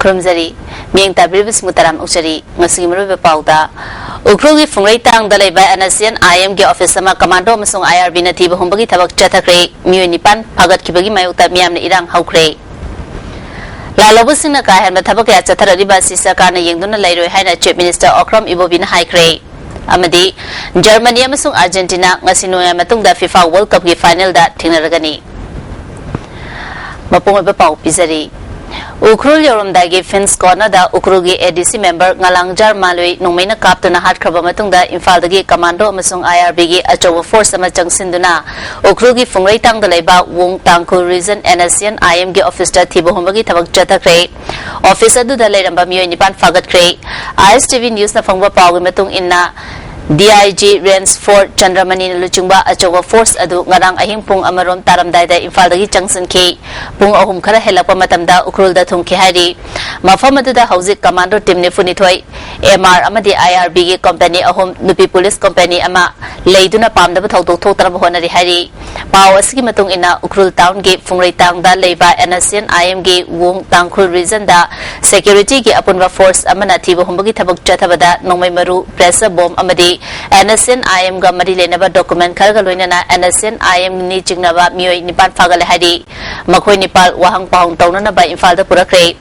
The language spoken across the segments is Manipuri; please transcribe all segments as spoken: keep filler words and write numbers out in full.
ꯈꯨꯔꯨꯝꯖꯔꯤ꯫ ꯃꯤꯠꯌꯦꯡ ꯇꯥꯕꯤꯔꯤꯕꯁꯤꯡꯕꯨ ꯇꯔꯥꯝꯅ ꯑꯣꯛꯆꯔꯤ꯫ ꯉꯁꯤꯒꯤ ꯃꯔꯨꯑꯣꯏꯕ ꯄꯥꯎꯗ, ꯎꯈ꯭ꯔꯨꯜꯒꯤ ꯐꯨꯡꯔꯩ ꯇꯥꯡꯗ ꯂꯩꯕ NSCN-IM-ꯒꯤ ꯑꯣꯐꯤꯁ ꯑꯃ ꯀꯃꯥꯟꯗꯣ ꯑꯃꯁꯨꯡ IRB-ꯅ ꯊꯤꯕ ꯍꯨꯝꯕꯒꯤ ꯊꯕꯛ ꯆꯠꯊꯈ꯭ꯔꯦ꯫ ꯃꯤꯑꯣꯏ ꯅꯤꯄꯥꯟ ꯐꯥꯒꯠꯈꯤꯕꯒꯤ ꯃꯥꯌꯣꯛꯇ ꯃꯤꯌꯥꯝꯅ ꯏꯔꯥꯡ ꯍꯧꯈ꯭ꯔꯦ꯫ ꯂꯥꯜꯍꯧꯕꯁꯤꯡꯅ ꯀꯥ ꯍꯦꯟꯕ ꯊꯕꯛ ꯀꯌꯥ ꯆꯠꯊꯔꯛꯂꯤꯕ ꯑꯁꯤ ꯁꯔꯀꯥꯔꯅ ꯌꯦꯡꯗꯨꯅ ꯂꯩꯔꯣꯏ ꯍꯥꯏꯅ Chief Minister Okram Ibobiꯅ ꯍꯥꯏꯈ꯭ꯔꯦ꯫ ꯑꯃꯗꯤ ꯖꯔꯃꯅꯤ ꯑꯃꯁꯨꯡ ꯑꯥꯔꯖꯦꯟꯇꯤꯅꯥ ꯉꯁꯤ ꯅꯣꯡꯌꯥꯏ ꯃꯇꯨꯡꯗ FIFA World Cup-ꯀꯤ final-ꯗ ꯊꯦꯡꯅꯔꯒꯅꯤ꯫ ꯃꯄꯨꯡ ꯑꯣꯏꯕ ꯄꯥꯎ ꯄꯤꯖꯔꯤ꯫ ꯎꯈ꯭ꯔꯨꯜ ꯌꯧꯔꯝꯗꯥꯏꯒꯤ Phoenix Corner-ꯗ ꯎꯈ꯭ꯔꯨꯜꯒꯤ ADC member ꯉꯂꯥꯡꯖꯥꯔ ꯃꯥꯂꯨꯏ ꯅꯣꯡꯃꯩꯅ ꯀꯥꯞꯇꯨꯅ ꯍꯥꯠꯈ꯭ꯔꯕ ꯃꯇꯨꯡꯗ ꯏꯝꯐꯥꯜꯗꯒꯤ ꯀꯃꯥꯟꯗꯣ ꯑꯃꯁꯨꯡ IRB-ꯒꯤ ꯑꯆꯧꯕ force ꯑꯃ ꯆꯪꯁꯤꯟꯗꯨꯅ ꯎꯈ꯭ꯔꯨꯜꯒꯤ ꯐꯨꯡꯔꯩ ꯇꯥꯡꯗ ꯂꯩꯕ ꯋꯨꯡ ꯇꯥꯡꯈꯨꯜ Region NSCN-IM-ꯒꯤ office-ꯇ ꯊꯤꯕ ꯍꯨꯝꯕꯒꯤ ꯊꯕꯛ ꯆꯠꯊꯈ꯭ꯔꯦ꯫ Office ꯑꯗꯨꯗ ꯂꯩꯔꯝꯕ ꯃꯤꯑꯣꯏ ꯅꯤꯄꯥꯟ ꯐꯥꯒꯠꯈ꯭ꯔꯦ꯫ ISTV News-ꯅ ꯐꯪꯕ ꯄꯥꯎꯒꯤ ꯃꯇꯨꯡ ꯏꯟꯅ, DIG Range four ꯆꯟꯗ꯭ꯔꯃꯅꯤꯅ ꯂꯨꯆꯤꯡꯕ ꯑꯆꯧꯕ force ꯑꯗꯨ ꯉꯔꯥꯡ ꯑꯍꯤꯡ ꯄꯨꯡ ꯑꯃꯔꯣꯝ ꯇꯥꯔꯝꯗꯥꯏꯗ ꯏꯝꯐꯥꯜꯗꯒꯤ ꯆꯪꯁꯤꯟꯈꯤ꯫ ꯄꯨꯡ ꯑꯍꯨꯝ ꯈꯔ ꯍꯦꯜꯂꯛꯄ ꯃꯇꯝꯗ ꯎꯈ꯭ꯔꯨꯜꯗ ꯊꯨꯡꯈꯤ ꯍꯥꯏꯔꯤ꯫ ꯃꯐꯝ ꯑꯗꯨꯗ ꯍꯧꯖꯤꯛ commando team ꯅꯤꯐꯨꯅꯤꯊꯣꯏ, MR ꯑꯃꯗꯤ IRB-ꯒꯤ company ꯑꯍꯨꯝ, ꯅꯨꯄꯤ police company ꯑꯃ ꯂꯩꯗꯨꯅ ꯄꯥꯝꯗꯕ ꯊꯧꯗꯣꯛ ꯊꯣꯛꯇꯅꯕ ꯍꯣꯠꯅꯔꯤ ꯍꯥꯏꯔꯤ꯫ ꯄꯥꯎ ꯑꯁꯤꯒꯤ ꯃꯇꯨꯡ ꯏꯟꯅ, ꯎꯈ꯭ꯔꯨꯜ town-ꯒꯤ ꯐꯨꯡꯔꯩꯇꯥꯡꯗ ꯂꯩꯕ NSCN-IM-ꯒꯤ ꯋꯨꯡ ꯇꯥꯡꯈꯨꯜ Region-ꯗ security-ꯒꯤ ꯑꯄꯨꯟꯕ force ꯑꯃꯅ ꯊꯤꯕ ꯍꯨꯝꯕꯒꯤ ꯊꯕꯛ ꯆꯠꯊꯕꯗ ꯅꯣꯡꯃꯩ ꯃꯔꯨ, pressure bomb ꯑꯃꯗꯤ NSCN-IM-ꯒ ꯃꯔꯤ ꯂꯩꯅꯕ document ꯈꯔꯒ ꯂꯣꯏꯅꯅ NSCN-IM-ꯅꯤ ꯆꯤꯡꯅꯕ ꯃꯤꯑꯣꯏ ꯅꯤꯄꯥꯟ ꯐꯥꯒꯠꯂꯦ ꯍꯥꯏꯔꯤ꯫ ꯃꯈꯣꯏ ꯅꯤꯄꯥꯜ ꯋꯥꯍꯪ ꯄꯥꯎꯍꯪ ꯇꯧꯅꯅꯕ ꯏꯝꯐꯥꯜꯗ ꯄꯨꯔꯛꯈ꯭ꯔꯦ꯫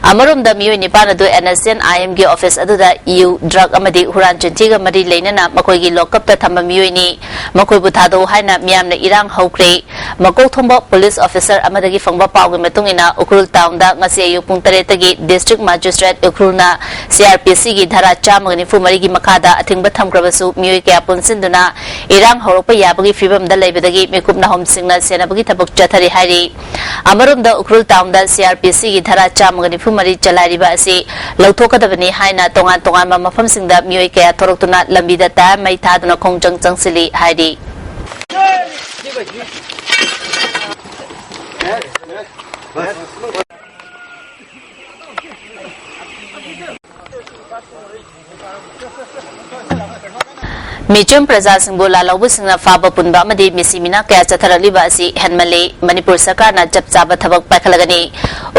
ꯑꯃꯔꯣꯝꯗ, ꯃꯤꯑꯣꯏ ꯅꯤꯄꯥꯟ ꯑꯗꯨ NSCN-IM-ꯒꯤ office ꯑꯗꯨꯗ ꯌꯨ, drug ꯑꯃꯗꯤ ꯍꯨꯔꯥꯟ ꯆꯤꯟꯊꯤꯒ ꯃꯔꯤ ꯂꯩꯅꯅ ꯃꯈꯣꯏꯒꯤ lock-up-ꯇ ꯊꯝꯕ ꯃꯤꯑꯣꯏꯅꯤ꯫ ꯃꯈꯣꯏꯕꯨ ꯊꯥꯗꯣꯛꯎ ꯍꯥꯏꯅ ꯃꯤꯌꯥꯝꯅ ꯏꯔꯥꯡ ꯍꯧꯈ꯭ꯔꯦ꯫ ꯃꯀꯣꯛ ꯊꯣꯡꯕ police officer ꯑꯃꯗꯒꯤ ꯐꯪꯕ ꯄꯥꯎꯒꯤ ꯃꯇꯨꯡ ꯏꯟꯅ, ꯎꯈ꯭ꯔꯨꯜ town-ꯗ ꯉꯁꯤ ꯑꯌꯨꯛ ꯄꯨꯡ ꯇꯔꯦꯠꯇꯒꯤ district magistrate ꯎꯈ꯭ꯔꯨꯜꯅ CrPC-ꯒꯤ ꯙꯥꯔꯥ ꯆꯥꯝꯃꯒ ꯅꯤꯐꯨ ꯃꯔꯤꯒꯤ ꯃꯈꯥꯗ ꯑꯊꯤꯡꯕ ꯊꯝꯈ꯭ꯔꯕꯁꯨ, ꯃꯤꯑꯣꯏ ꯀꯌꯥ ꯄꯨꯟꯁꯤꯟꯗꯨꯅ ꯏꯔꯥꯡ ꯍꯧꯔꯛꯄ ꯌꯥꯕꯒꯤ ꯐꯤꯕꯝꯗ ꯂꯩꯕꯗꯒꯤ ꯃꯤꯀꯨꯞ ꯅꯥꯍꯣꯝꯁꯤꯡꯅ ꯁꯦꯟꯅꯕꯒꯤ ꯊꯕꯛ ꯆꯠꯊꯔꯤ ꯍꯥꯏꯔꯤ꯫ ꯑꯃꯔꯣꯝꯗ, ꯎꯈ꯭ꯔꯨꯜ town-ꯗ CrPC-ꯒꯤ ꯙꯥꯔꯥ ꯆꯥꯝꯃꯒ ꯅꯤꯐꯨ ꯃꯔꯤ ꯆꯂꯥꯏꯔꯤꯕ ꯑꯁꯤ ꯂꯧꯊꯣꯛꯀꯗꯕꯅꯤ ꯍꯥꯏꯅ ꯇꯣꯉꯥꯟ ꯇꯣꯉꯥꯟꯕ ꯃꯐꯝꯁꯤꯡꯗ ꯃꯤꯑꯣꯏ ꯀꯌꯥ ꯊꯣꯔꯛꯇꯨꯅ ꯂꯝꯕꯤꯗ tyre ꯃꯩ ꯊꯥꯗꯨꯅ ꯈꯣꯡꯖꯪ ꯆꯪꯁꯤꯜꯂꯤ ꯍꯥꯏꯔꯤ꯫ ꯃꯤꯆꯝ ꯄ꯭ꯔꯖꯥꯁꯤꯡꯕꯨ ꯂꯥꯜꯍꯧꯕꯁꯤꯡꯅ ꯐꯥꯕ ꯄꯨꯟꯕ ꯑꯃꯗꯤ ꯃꯤꯁꯤ ꯃꯤꯅꯥ ꯀꯌꯥ ꯆꯠꯊꯔꯛꯂꯤꯕ ꯑꯁꯤ ꯍꯦꯟꯃꯜꯂꯤ꯫ ꯃꯅꯤꯄꯨꯔ ꯁꯔꯀꯥꯔꯅ ꯆꯞ ꯆꯥꯕ ꯊꯕꯛ ꯄꯥꯏꯈꯠꯂꯒꯅꯤ꯫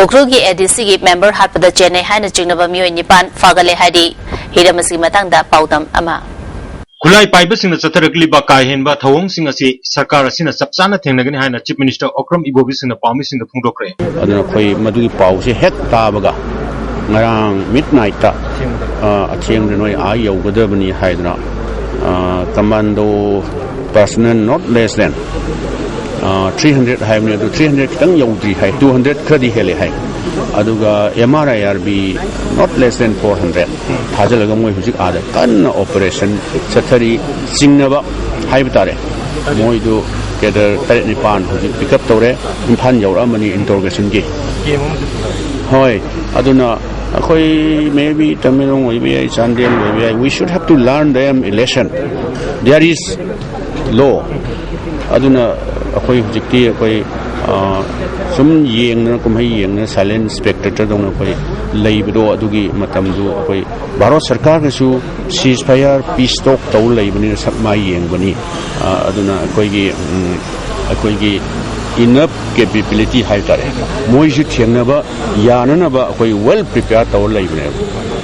ꯎꯈ꯭ꯔꯨꯜꯒꯤ ꯑꯦ ꯗꯤ ꯁꯤꯒꯤ ꯃꯦꯝꯕꯔ ꯍꯥꯠꯄꯗ ꯆꯦꯟꯅꯩ ꯍꯥꯏꯅ ꯆꯤꯡꯅꯕ ꯃꯤꯑꯣꯏ ꯅꯤꯄꯥꯟ ꯐꯥꯒꯠꯂꯦ ꯍꯥꯏꯔꯤ꯫ ꯍꯤꯔꯝ ꯑꯁꯤꯒꯤ ꯃꯇꯥꯡꯗ ꯄꯥꯎꯗꯝ ꯑꯃ꯫ ꯈꯨꯠꯂꯥꯏ ꯄꯥꯏꯕꯁꯤꯡꯅ ꯆꯠꯊꯔꯛꯂꯤꯕ ꯀꯥ ꯍꯦꯟꯕ ꯊꯧꯑꯣꯡꯁꯤꯡ ꯑꯁꯤ ꯁꯔꯀꯥꯔ ꯑꯁꯤꯅ ꯆꯞ ꯆꯥꯅ ꯊꯦꯡꯅꯒꯅꯤ ꯍꯥꯏꯅ Chief Minister ꯑꯣꯀ꯭ꯔꯝ ꯏꯕꯣꯕꯤ ꯁꯤꯡꯅ ꯄꯥꯎꯃꯤꯁꯤꯡꯗ ꯐꯣꯡꯗꯣꯛꯈ꯭ꯔꯦ꯫ ꯑꯗꯨꯅ ꯑꯩꯈꯣꯏ ꯃꯗꯨꯒꯤ ꯄꯥꯎꯁꯦ ꯍꯦꯛ ꯇꯥꯕꯒ ꯉꯔꯥꯡ ꯃꯤꯗ ꯅꯥꯏꯠꯇ, ꯑ, ꯑꯊꯦꯡꯕꯗ ꯅꯣꯏ ꯑꯥ ꯌꯧꯒꯗꯕꯅꯤ ꯍꯥꯏꯗꯅ, ꯑ, commando personnel not less than, ꯑ, three hundred ꯍꯥꯏꯕꯅꯤ, ꯑꯗꯨ three hundred ꯈꯤꯇꯪ ꯌꯧꯗ꯭ꯔꯤ ꯍꯥꯏ, two hundred ꯈꯔꯗꯤ ꯍꯦꯜꯂꯦ ꯍꯥꯏ꯫ ꯑꯗꯨꯒ M R I R B not less than four hundred ꯊꯥꯖꯤꯜꯂꯒ ꯃꯣꯏ ꯍꯧꯖꯤꯛ ꯑꯥꯗ ꯀꯟꯅ operation ꯆꯠꯊꯔꯤ꯫ ꯆꯤꯡꯅꯕ ꯍꯥꯏꯕ ꯇꯥꯔꯦ, ꯃꯣꯏꯗꯨ cadre ꯇꯔꯦꯠ ꯅꯤꯄꯥꯟ ꯍꯧꯖꯤꯛ pick up ꯇꯧꯔꯦ, ꯏꯝꯐꯥꯜ ꯌꯧꯔꯛꯑꯃꯅꯤ interrogationꯒꯤ꯫ ꯍꯣꯏ, ꯑꯗꯨꯅ ꯑꯩꯈꯣꯏ maybe ꯇꯃꯦꯡꯂꯣꯡ ꯑꯣꯏꯕ ꯌꯥꯏ, ꯆꯥꯟꯗꯦꯜ ꯑꯣꯏꯕ ꯌꯥꯏ, we should have to learn them a lesson. There is law. ꯑꯗꯨꯅ ꯑꯩꯈꯣꯏ ꯍꯧꯖꯤꯛꯇꯤ ꯑꯩꯈꯣꯏ, ꯑ, ꯁꯨꯝ ꯌꯦꯡꯗꯅ, ꯀꯨꯝꯍꯩ ꯌꯦꯡꯗꯅ, silent spectator ꯗꯧꯅ ꯑꯩꯈꯣꯏ ꯂꯩꯕꯗꯣ, ꯑꯗꯨꯒꯤ ꯃꯇꯝꯗꯨ ꯑꯩꯈꯣꯏ ꯚꯥꯔꯠ ꯁꯔꯀꯥꯔꯒꯁꯨ ceasefire, peace talk ꯇꯧ ꯂꯩꯕꯅꯤꯅ ꯁꯛ ꯃꯥꯏ ꯌꯦꯡꯕꯅꯤ꯫ ꯑ, ꯑꯗꯨꯅ ꯑꯩꯈꯣꯏꯒꯤ, ꯎꯝ, ꯑꯩꯈꯣꯏꯒꯤ enough capability ꯍꯥꯏ ꯇꯥꯔꯦ, ꯃꯣꯏꯁꯨ ꯊꯦꯡꯅꯕ ꯌꯥꯅꯅꯕ ꯑꯩꯈꯣꯏ well prepare ꯇꯧꯔ ꯂꯩꯕꯅꯦꯕ꯫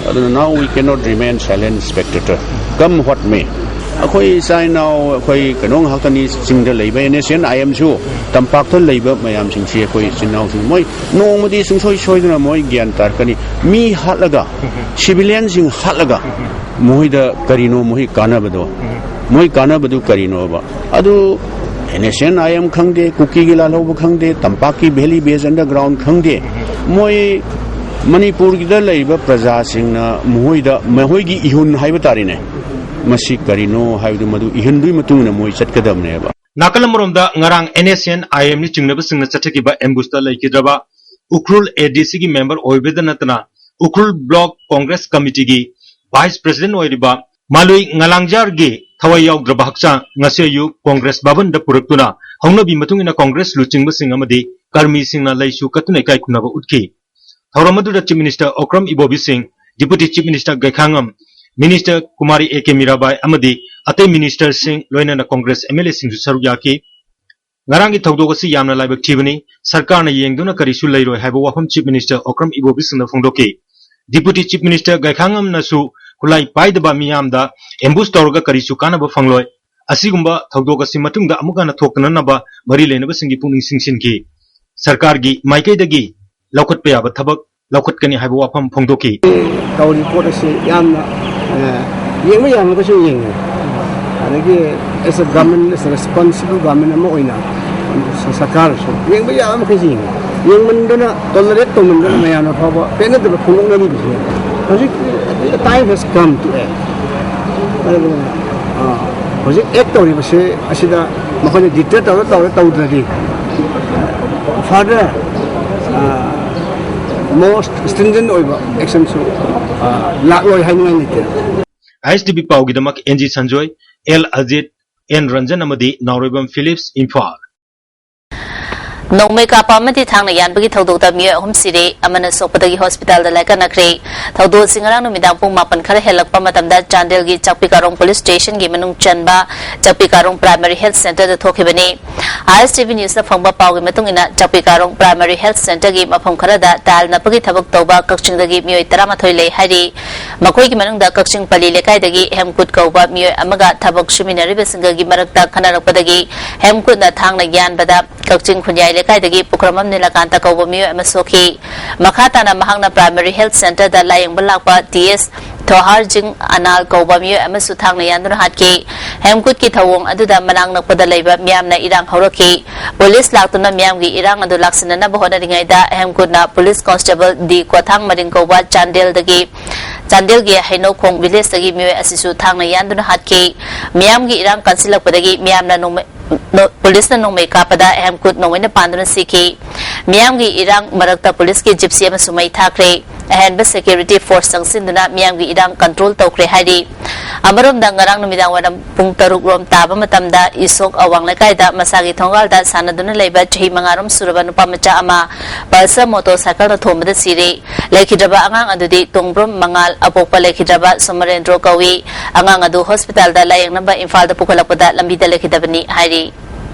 ꯑꯗꯨꯅ now we cannot remain silent spectator, come what may. ꯑꯩꯈꯣꯏ ꯏꯆꯥ ꯏꯅꯥꯎ, ꯑꯩꯈꯣꯏ ꯀꯩꯅꯣ ꯉꯥꯛꯇꯅꯤ, ꯆꯤꯡꯗ ꯂꯩꯕ N S N I M ꯁꯨ, ꯇꯝꯄꯥꯛꯇ ꯂꯩꯕ ꯃꯌꯥꯝꯁꯤꯡꯁꯤ, ꯑꯩꯈꯣꯏ ꯏꯆꯤꯟ ꯏꯅꯥꯎꯁꯤꯡ, ꯃꯣꯏ ꯅꯣꯡꯃꯗꯤ ꯁꯨꯡꯁꯣꯏ ꯁꯣꯏꯗꯅ ꯃꯣꯏ ꯒ꯭ꯌꯥꯟ ꯇꯥꯔꯛꯀꯅꯤ꯫ ꯃꯤ ꯍꯥꯠꯂꯒ, civilian ꯁꯤꯡ ꯍꯥꯠꯂꯒ, ꯃꯣꯏꯗ ꯀꯔꯤꯅꯣ ꯃꯣꯏ ꯀꯥꯟꯅꯕꯗꯣ? ꯃꯣꯏ ꯀꯥꯟꯅꯕꯗꯨ ꯀꯔꯤꯅꯣꯕ? ꯑꯗꯨ N S N I M ꯈꯪꯗꯦ, ꯀꯨꯀꯤꯒꯤ ꯂꯥꯜꯍꯧꯕ ꯈꯪꯗꯦ, ꯇꯝꯄꯥꯛꯀꯤ valley based underground ꯈꯪꯗꯦ, ꯃꯣꯏ ꯃꯅꯤꯄꯨꯔꯒꯤꯗ ꯂꯩꯔꯤꯕ ꯄ꯭ꯔꯖꯥꯁꯤꯡꯅ ꯃꯈꯣꯏꯗ, ꯃꯈꯣꯏꯒꯤ ꯏꯍꯨꯟ ꯍꯥꯏꯕ ꯇꯥꯔꯦꯅꯦ, ꯃꯁꯤ ꯀꯔꯤꯅꯣ ꯍꯥꯏꯕꯗꯨ, ꯃꯗꯨ ꯏꯍꯨꯟꯗꯨꯒꯤ ꯃꯇꯨꯡ ꯏꯟꯅ ꯃꯣꯏ ꯆꯠꯀꯗꯕꯅꯦꯕ꯫ ꯅꯥꯀꯜ ꯑꯃꯔꯣꯝꯗ, ꯉꯔꯥꯡ N S N I M ꯅ ꯆꯤꯡꯅꯕꯁꯤꯡꯅ ꯆꯠꯊꯈꯤꯕ ambush ꯇ ꯂꯩꯈꯤꯗ꯭ꯔꯕ ꯎꯈ꯭ꯔꯨꯜ A D C ꯒꯤ member ꯑꯣꯏꯕꯗ ꯅꯠꯇꯅ ꯎꯈ꯭ꯔꯨꯜ Block Congress Committee ꯒꯤ Vice President ꯑꯣꯏꯔꯤꯕ ꯃꯥꯂꯨꯏ ꯉꯂꯥꯡꯖꯥꯔꯒꯤ ꯊꯋꯥꯏ ꯌꯥꯎꯗ꯭ꯔꯕ ꯍꯛꯆꯥꯡ ꯉꯁꯤ ꯑꯌꯨꯛ Congress ꯚꯕꯟꯗ ꯄꯨꯔꯛꯇꯨꯅ ꯍꯧꯅꯕꯤ ꯃꯇꯨꯡ ꯏꯟꯅ Congress ꯂꯨꯆꯤꯡꯕꯁꯤꯡ ꯑꯃꯗꯤ ꯀꯔꯃꯤꯁꯤꯡꯅ ꯂꯩꯁꯨ ꯀꯠꯇꯨꯅ ꯏꯀꯥꯏ ꯈꯨꯝꯅꯕ ꯎꯠꯈꯤ꯫ ꯊꯧꯔꯝ ꯑꯗꯨꯗ Chief Minister ꯑꯣꯀ꯭ꯔꯝ ꯏꯕꯣꯕꯤ ꯁꯤꯡ, Deputy Chief Minister ꯒꯩꯈꯥꯉꯝ, minister Kumari A K Mirabai ꯑꯃꯗꯤ ꯑꯇꯩ ꯃꯤꯅꯤꯁꯇꯔꯁꯤꯡ, ꯂꯣꯏꯅꯅ ꯀꯣꯡꯒ꯭ꯔꯦꯁ ꯑꯦꯝ ꯑꯦꯜ ꯑꯦꯁꯤꯡꯁꯨ ꯁꯔꯨꯛ ꯌꯥꯈꯤ꯫ ꯉꯔꯥꯡꯒꯤ ꯊꯧꯗꯣꯛ ꯑꯁꯤ ꯌꯥꯝꯅ ꯂꯥꯏꯕꯛ ꯊꯤꯕꯅꯤ꯫ ꯁꯔꯀꯥꯔꯅ ꯌꯦꯡꯗꯨꯅ ꯀꯔꯤꯁꯨ ꯂꯩꯔꯣꯏ ꯍꯥꯏꯕ ꯋꯥꯐꯝ ꯆꯤꯐ ꯃꯤꯅꯤꯁꯇꯔ ꯑꯣꯀ꯭ꯔꯝ ꯏꯕꯣꯕꯤꯁꯅ ꯐꯣꯡꯗꯣꯛꯈꯤ꯫ ꯗꯤꯄꯨꯇꯤ ꯆꯤꯐ ꯃꯤꯅꯤꯁꯇꯔ ꯒꯥꯏꯈꯥꯉꯝꯅꯁꯨ ꯈꯨꯠꯂꯥꯏ ꯄꯥꯏꯗꯕ ꯃꯤꯌꯥꯝꯗ ꯑꯦꯝꯕꯨꯁ ꯇꯧꯔꯒ ꯀꯔꯤꯁꯨ ꯀꯥꯟꯅꯕ ꯐꯪꯂꯣꯏ꯫ ꯑꯁꯤꯒꯨꯝꯕ ꯊꯧꯗꯣꯛ ꯑꯁꯤ ꯃꯇꯨꯡꯗ ꯑꯃꯨꯛ ꯍꯟꯅ ꯊꯣꯛꯇꯅꯅꯕ ꯃꯔꯤ ꯂꯩꯅꯕꯁꯤꯡꯒꯤ ꯄꯨꯛꯅꯤꯡ ꯆꯤꯡꯁꯤꯟꯈꯤ꯫ ꯁꯔꯀꯥꯔꯒꯤ ꯃꯥꯏꯀꯩꯗꯒꯤ ꯂꯧꯈꯠꯄ ꯌꯥꯕ ꯊꯕꯛ ꯂꯧꯈꯠꯀꯅꯤ ꯍꯥꯏꯕ ꯋꯥꯐꯝ ꯐꯣꯡꯗꯣꯛꯈꯤ꯫ ꯇꯧꯔꯤꯕ ꯄꯣꯠ ꯑꯁꯤ ꯌꯥꯝꯅ, ꯑ, ꯌꯦꯡꯕ ꯌꯥꯔꯝꯃꯒꯁꯨ ꯌꯦꯡꯉꯦ꯫ ꯑꯗꯒꯤ as a government, as a responsible government ꯑꯃ ꯑꯣꯏꯅ ꯁ-, ꯁꯔꯀꯥꯔꯁꯨ ꯌꯦꯡꯕ ꯌꯥꯕ ꯃꯈꯩꯁꯨ ꯌꯦꯡꯉꯦ꯫ ꯌꯦꯡꯃꯟꯗꯅ, tolerate ꯇꯧꯃꯟꯗꯅ ꯃꯌꯥꯝꯅ ꯐꯥꯎꯕ ꯄꯦꯟꯅꯗꯕ ꯐꯣꯡꯗꯣꯛꯅꯔꯤꯕꯁꯦ ꯍꯧꯖꯤꯛ the time has come to act꯫ ꯑꯗꯨꯅ, ꯑ, ꯍꯧꯖꯤꯛ act ꯇꯧꯔꯤꯕꯁꯦ ꯑꯁꯤꯗ ꯃꯈꯣꯏꯅ deter ꯇꯧꯔ ꯇꯧꯔ ꯇꯧꯗ꯭ꯔꯗꯤ further, ꯑ, more stringent ꯑꯣꯏꯕ actionꯁꯨ, ꯑ, ꯂꯥꯛꯂꯣꯏ ꯍꯥꯏꯅꯤꯡꯉꯥꯏ ꯂꯩꯇꯦ꯫ ꯑꯥꯏ ꯑꯦꯁ ꯇꯤ ꯚꯤ ꯄꯥꯎꯒꯤꯗꯃꯛ N G Sanjoy, L Ajit, N Ranjan ꯑꯃꯗꯤ ꯅꯥꯎꯔꯦꯝꯕꯝ ꯐꯤꯂꯤꯞꯁ, ꯏꯝꯐꯥꯜ꯫ ꯅꯣꯡꯃꯩ ꯀꯥꯞꯄ ꯑꯃꯗꯤ ꯊꯥꯡꯅ ꯌꯥꯟꯕꯒꯤ ꯊꯧꯗꯣꯛꯇ ꯃꯤꯑꯣꯏ ꯑꯍꯨꯝ ꯁꯤꯔꯦ, ꯑꯃꯅ ꯁꯣꯛꯄꯗꯒꯤ ꯍꯣꯁꯄꯤꯇꯥꯜꯗ ꯂꯥꯏꯀꯠꯅꯈ꯭ꯔꯦ꯫ ꯊꯧꯗꯣꯛ ꯑꯁꯤ ꯉꯔꯥꯡ ꯅꯨꯃꯤꯗꯥꯡ ꯄꯨꯡ ꯃꯥꯄꯟ ꯈꯔ ꯍꯦꯜꯂꯛꯄ ꯃꯇꯝꯗ ꯆꯥꯟꯗꯦꯜꯒꯤ ꯆꯥꯛꯄꯤ ꯀꯥꯔꯣꯡ ꯄꯨꯂꯤꯁ ꯁ꯭ꯇꯦꯁꯟꯒꯤ ꯃꯅꯨꯡ ꯆꯟꯕ ꯆꯥꯛꯄꯤ ꯀꯥꯔꯣꯡ ꯄ꯭ꯔꯥꯏꯃꯥꯔꯤ ꯍꯦꯜꯊ ꯁꯦꯟꯇꯔꯗ ꯊꯣꯛꯈꯤꯕꯅꯤ꯫ ꯑꯥꯏ ꯑꯦꯁ ꯇꯤ ꯚꯤ ꯅ꯭ꯌꯨꯁꯅ ꯐꯪꯕ ꯄꯥꯎꯒꯤ ꯃꯇꯨꯡ ꯏꯟꯅ, ꯆꯥꯛꯄꯤ ꯀꯥꯔꯣꯡ ꯄ꯭ꯔꯥꯏꯃꯥꯔꯤ ꯍꯦꯜꯊ ꯁꯦꯟꯇꯔꯒꯤ ꯃꯐꯝ ꯈꯔꯗ ꯇꯥꯏꯜ ꯅꯞꯄꯒꯤ ꯊꯕꯛ ꯇꯧꯕ ꯀꯛꯆꯤꯡꯗꯒꯤ ꯃꯤꯑꯣꯏ ꯇꯔꯥꯃꯥꯊꯣꯏ ꯂꯩ ꯍꯥꯏꯔꯤ꯫ ꯃꯈꯣꯏꯒꯤ ꯃꯅꯨꯡꯗ ꯀꯛꯆꯤꯡ ꯄꯂꯤ ꯂꯩꯀꯥꯏꯗꯒꯤ ꯍꯦꯝꯀꯨꯠ ꯀꯧꯕ ꯃꯤꯑꯣꯏ ꯑꯃꯒ ꯊꯕꯛ ꯁꯨꯃꯤꯟꯅꯔꯤꯕꯁꯤꯡꯒꯒꯤ ꯃꯔꯛꯇ ꯈꯟꯅꯔꯛꯄꯗꯒꯤ ꯍꯦꯝꯀꯨꯠꯅ ꯊꯥꯡꯅ ꯌꯥꯟꯕꯗ ꯀꯛꯆꯤꯡ ꯈꯨꯟꯌꯥꯏ ꯂꯩꯀꯥꯏꯗꯒꯤ ꯄꯨꯈ꯭ꯔꯝꯕꯝ ꯅꯤꯂꯀꯥꯟꯇ ꯀꯧꯕ ꯃꯤꯑꯣꯏ ꯑꯃ ꯁꯣꯛꯈꯤ꯫ ꯃꯈꯥ ꯇꯥꯅ ꯃꯍꯥꯛꯅ ꯄ꯭ꯔꯥꯏꯃꯥꯔꯤ ꯍꯦꯜꯊ ꯁꯦꯟꯇꯔꯗ ꯂꯥꯌꯦꯡꯕ ꯂꯥꯛꯄ ꯇꯤ ꯑꯦꯁ ꯊꯣꯍꯥꯔꯖꯤꯡ ꯑꯅꯥꯜ ꯀꯧꯕ ꯃꯤꯑꯣꯏ ꯑꯃꯁꯨ ꯊꯥꯡꯅ ꯌꯥꯟꯗꯨꯅ ꯍꯥꯠꯈꯤ꯫ ꯍꯦꯝꯀꯨꯠꯀꯤ ꯊꯧꯑꯣꯡ ꯑꯗꯨꯗ ꯃꯅꯥꯛ ꯅꯛꯄꯗ ꯂꯩꯕ ꯃꯤꯌꯥꯝꯅ ꯏꯔꯥꯡ ꯍꯧꯔꯛꯈꯤ꯫ ꯄꯨꯂꯤꯁ ꯂꯥꯛꯇꯨꯅ ꯃꯤꯌꯥꯝꯒꯤ ꯏꯔꯥꯡ ꯑꯗꯨ ꯂꯥꯛꯁꯤꯟꯅꯅꯕ ꯍꯣꯠꯅꯔꯤꯉꯩꯗ ꯍꯦꯝꯀꯨꯠꯅ ꯄꯨꯂꯤꯁ ꯀꯣꯟꯁꯇꯦꯕꯜ ꯗꯤ ꯀꯣꯊꯥꯡ ꯃꯔꯤꯡ ꯀꯧꯕ ꯆꯥꯟꯗꯦꯜꯗꯒꯤ, ꯆꯥꯟꯗꯦꯜꯒꯤ ꯍꯩꯅꯧꯈꯣꯡ ꯚꯤꯂꯦꯖꯇꯒꯤ ꯃꯤꯑꯣꯏ ꯑꯁꯤꯁꯨ ꯊꯥꯡꯅ ꯌꯥꯟꯗꯨꯅ ꯍꯥꯠꯈꯤ꯫ ꯃꯤꯌꯥꯝꯒꯤ ꯏꯔꯥꯡ ꯀꯟꯁꯤꯜꯂꯛꯄꯗꯒꯤ ꯃꯤꯌꯥꯝꯅ ꯅꯣꯡꯃꯩ ꯅꯣ-, ꯄꯨꯂꯤꯁꯅ ꯅꯣꯡꯃꯩ ꯀꯥꯞꯄꯗ ꯍꯦꯝꯀꯨꯠ ꯅꯣꯡꯃꯩꯅ ꯄꯥꯟꯗꯨꯅ ꯁꯤꯈꯤ꯫ ꯃꯤꯌꯥꯝꯒꯤ ꯏꯔꯥꯡ ꯃꯔꯛꯇ ꯄꯨꯂꯤꯁꯀꯤ ꯖꯤꯞꯁꯤ ꯑꯃꯁꯨ ꯃꯩ ꯊꯥꯈ꯭ꯔꯦ꯫ ꯑꯍꯦꯟꯕ ꯁꯦꯀ꯭ꯌꯨꯔꯤꯇꯤ ꯐꯣꯔꯁ ꯆꯪꯁꯤꯟꯗꯨꯅ ꯃꯤꯌꯥꯝꯒꯤ ꯏꯔꯥꯡ ꯀꯟꯇ꯭ꯔꯣꯜ ꯇꯧꯈ꯭ꯔꯦ ꯍꯥꯏꯔꯤ꯫ ꯑꯃꯔꯣꯝꯗ, ꯉꯔꯥꯡ ꯅꯨꯃꯤꯗꯥꯡ ꯋꯥꯏꯔꯝ ꯄꯨꯡ ꯇꯔꯨꯛ ꯔꯣꯝ ꯇꯥꯕ ꯃꯇꯝꯗ ꯏꯁꯣꯛ ꯑꯋꯥꯡ ꯂꯩꯀꯥꯏꯗ ꯃꯁꯥꯒꯤ ꯊꯣꯡꯒꯥꯜꯗ ꯁꯥꯟꯅꯗꯨꯅ ꯂꯩꯕ ꯆꯍꯤ ꯃꯉꯥ ꯔꯣꯝ ꯁꯨꯔꯕ ꯅꯨꯄꯥ ꯃꯆꯥ ꯑꯃ ꯄꯜꯁꯔ ꯃꯣꯇꯣꯔ ꯁꯥꯏꯀꯜꯅ ꯊꯣꯝꯕꯗ ꯁꯤꯔꯦ꯫ ꯂꯩꯈꯤꯗ꯭ꯔꯕ ꯑꯉꯥꯡ ꯑꯗꯨꯗꯤ ꯇꯣꯡꯕ꯭ꯔꯣꯝ ꯃꯉꯥꯜ, ꯑꯄꯣꯛꯄ ꯂꯩꯈꯤꯗ꯭ꯔꯕ ꯁꯣꯃꯔꯦꯟꯗ꯭ꯔꯣ ꯀꯧꯏ꯫ ꯑꯉꯥꯡ ꯑꯗꯨ ꯍꯣꯁꯄꯤꯇꯥꯜꯗ ꯂꯥꯌꯦꯡꯅꯕ ꯏꯝꯐꯥꯜꯗ ꯄꯨꯈꯠꯂꯛꯄꯗ ꯂꯝꯕꯤꯗ ꯂꯩꯈꯤꯗꯕꯅꯤ ꯍꯥꯏꯔꯤ꯫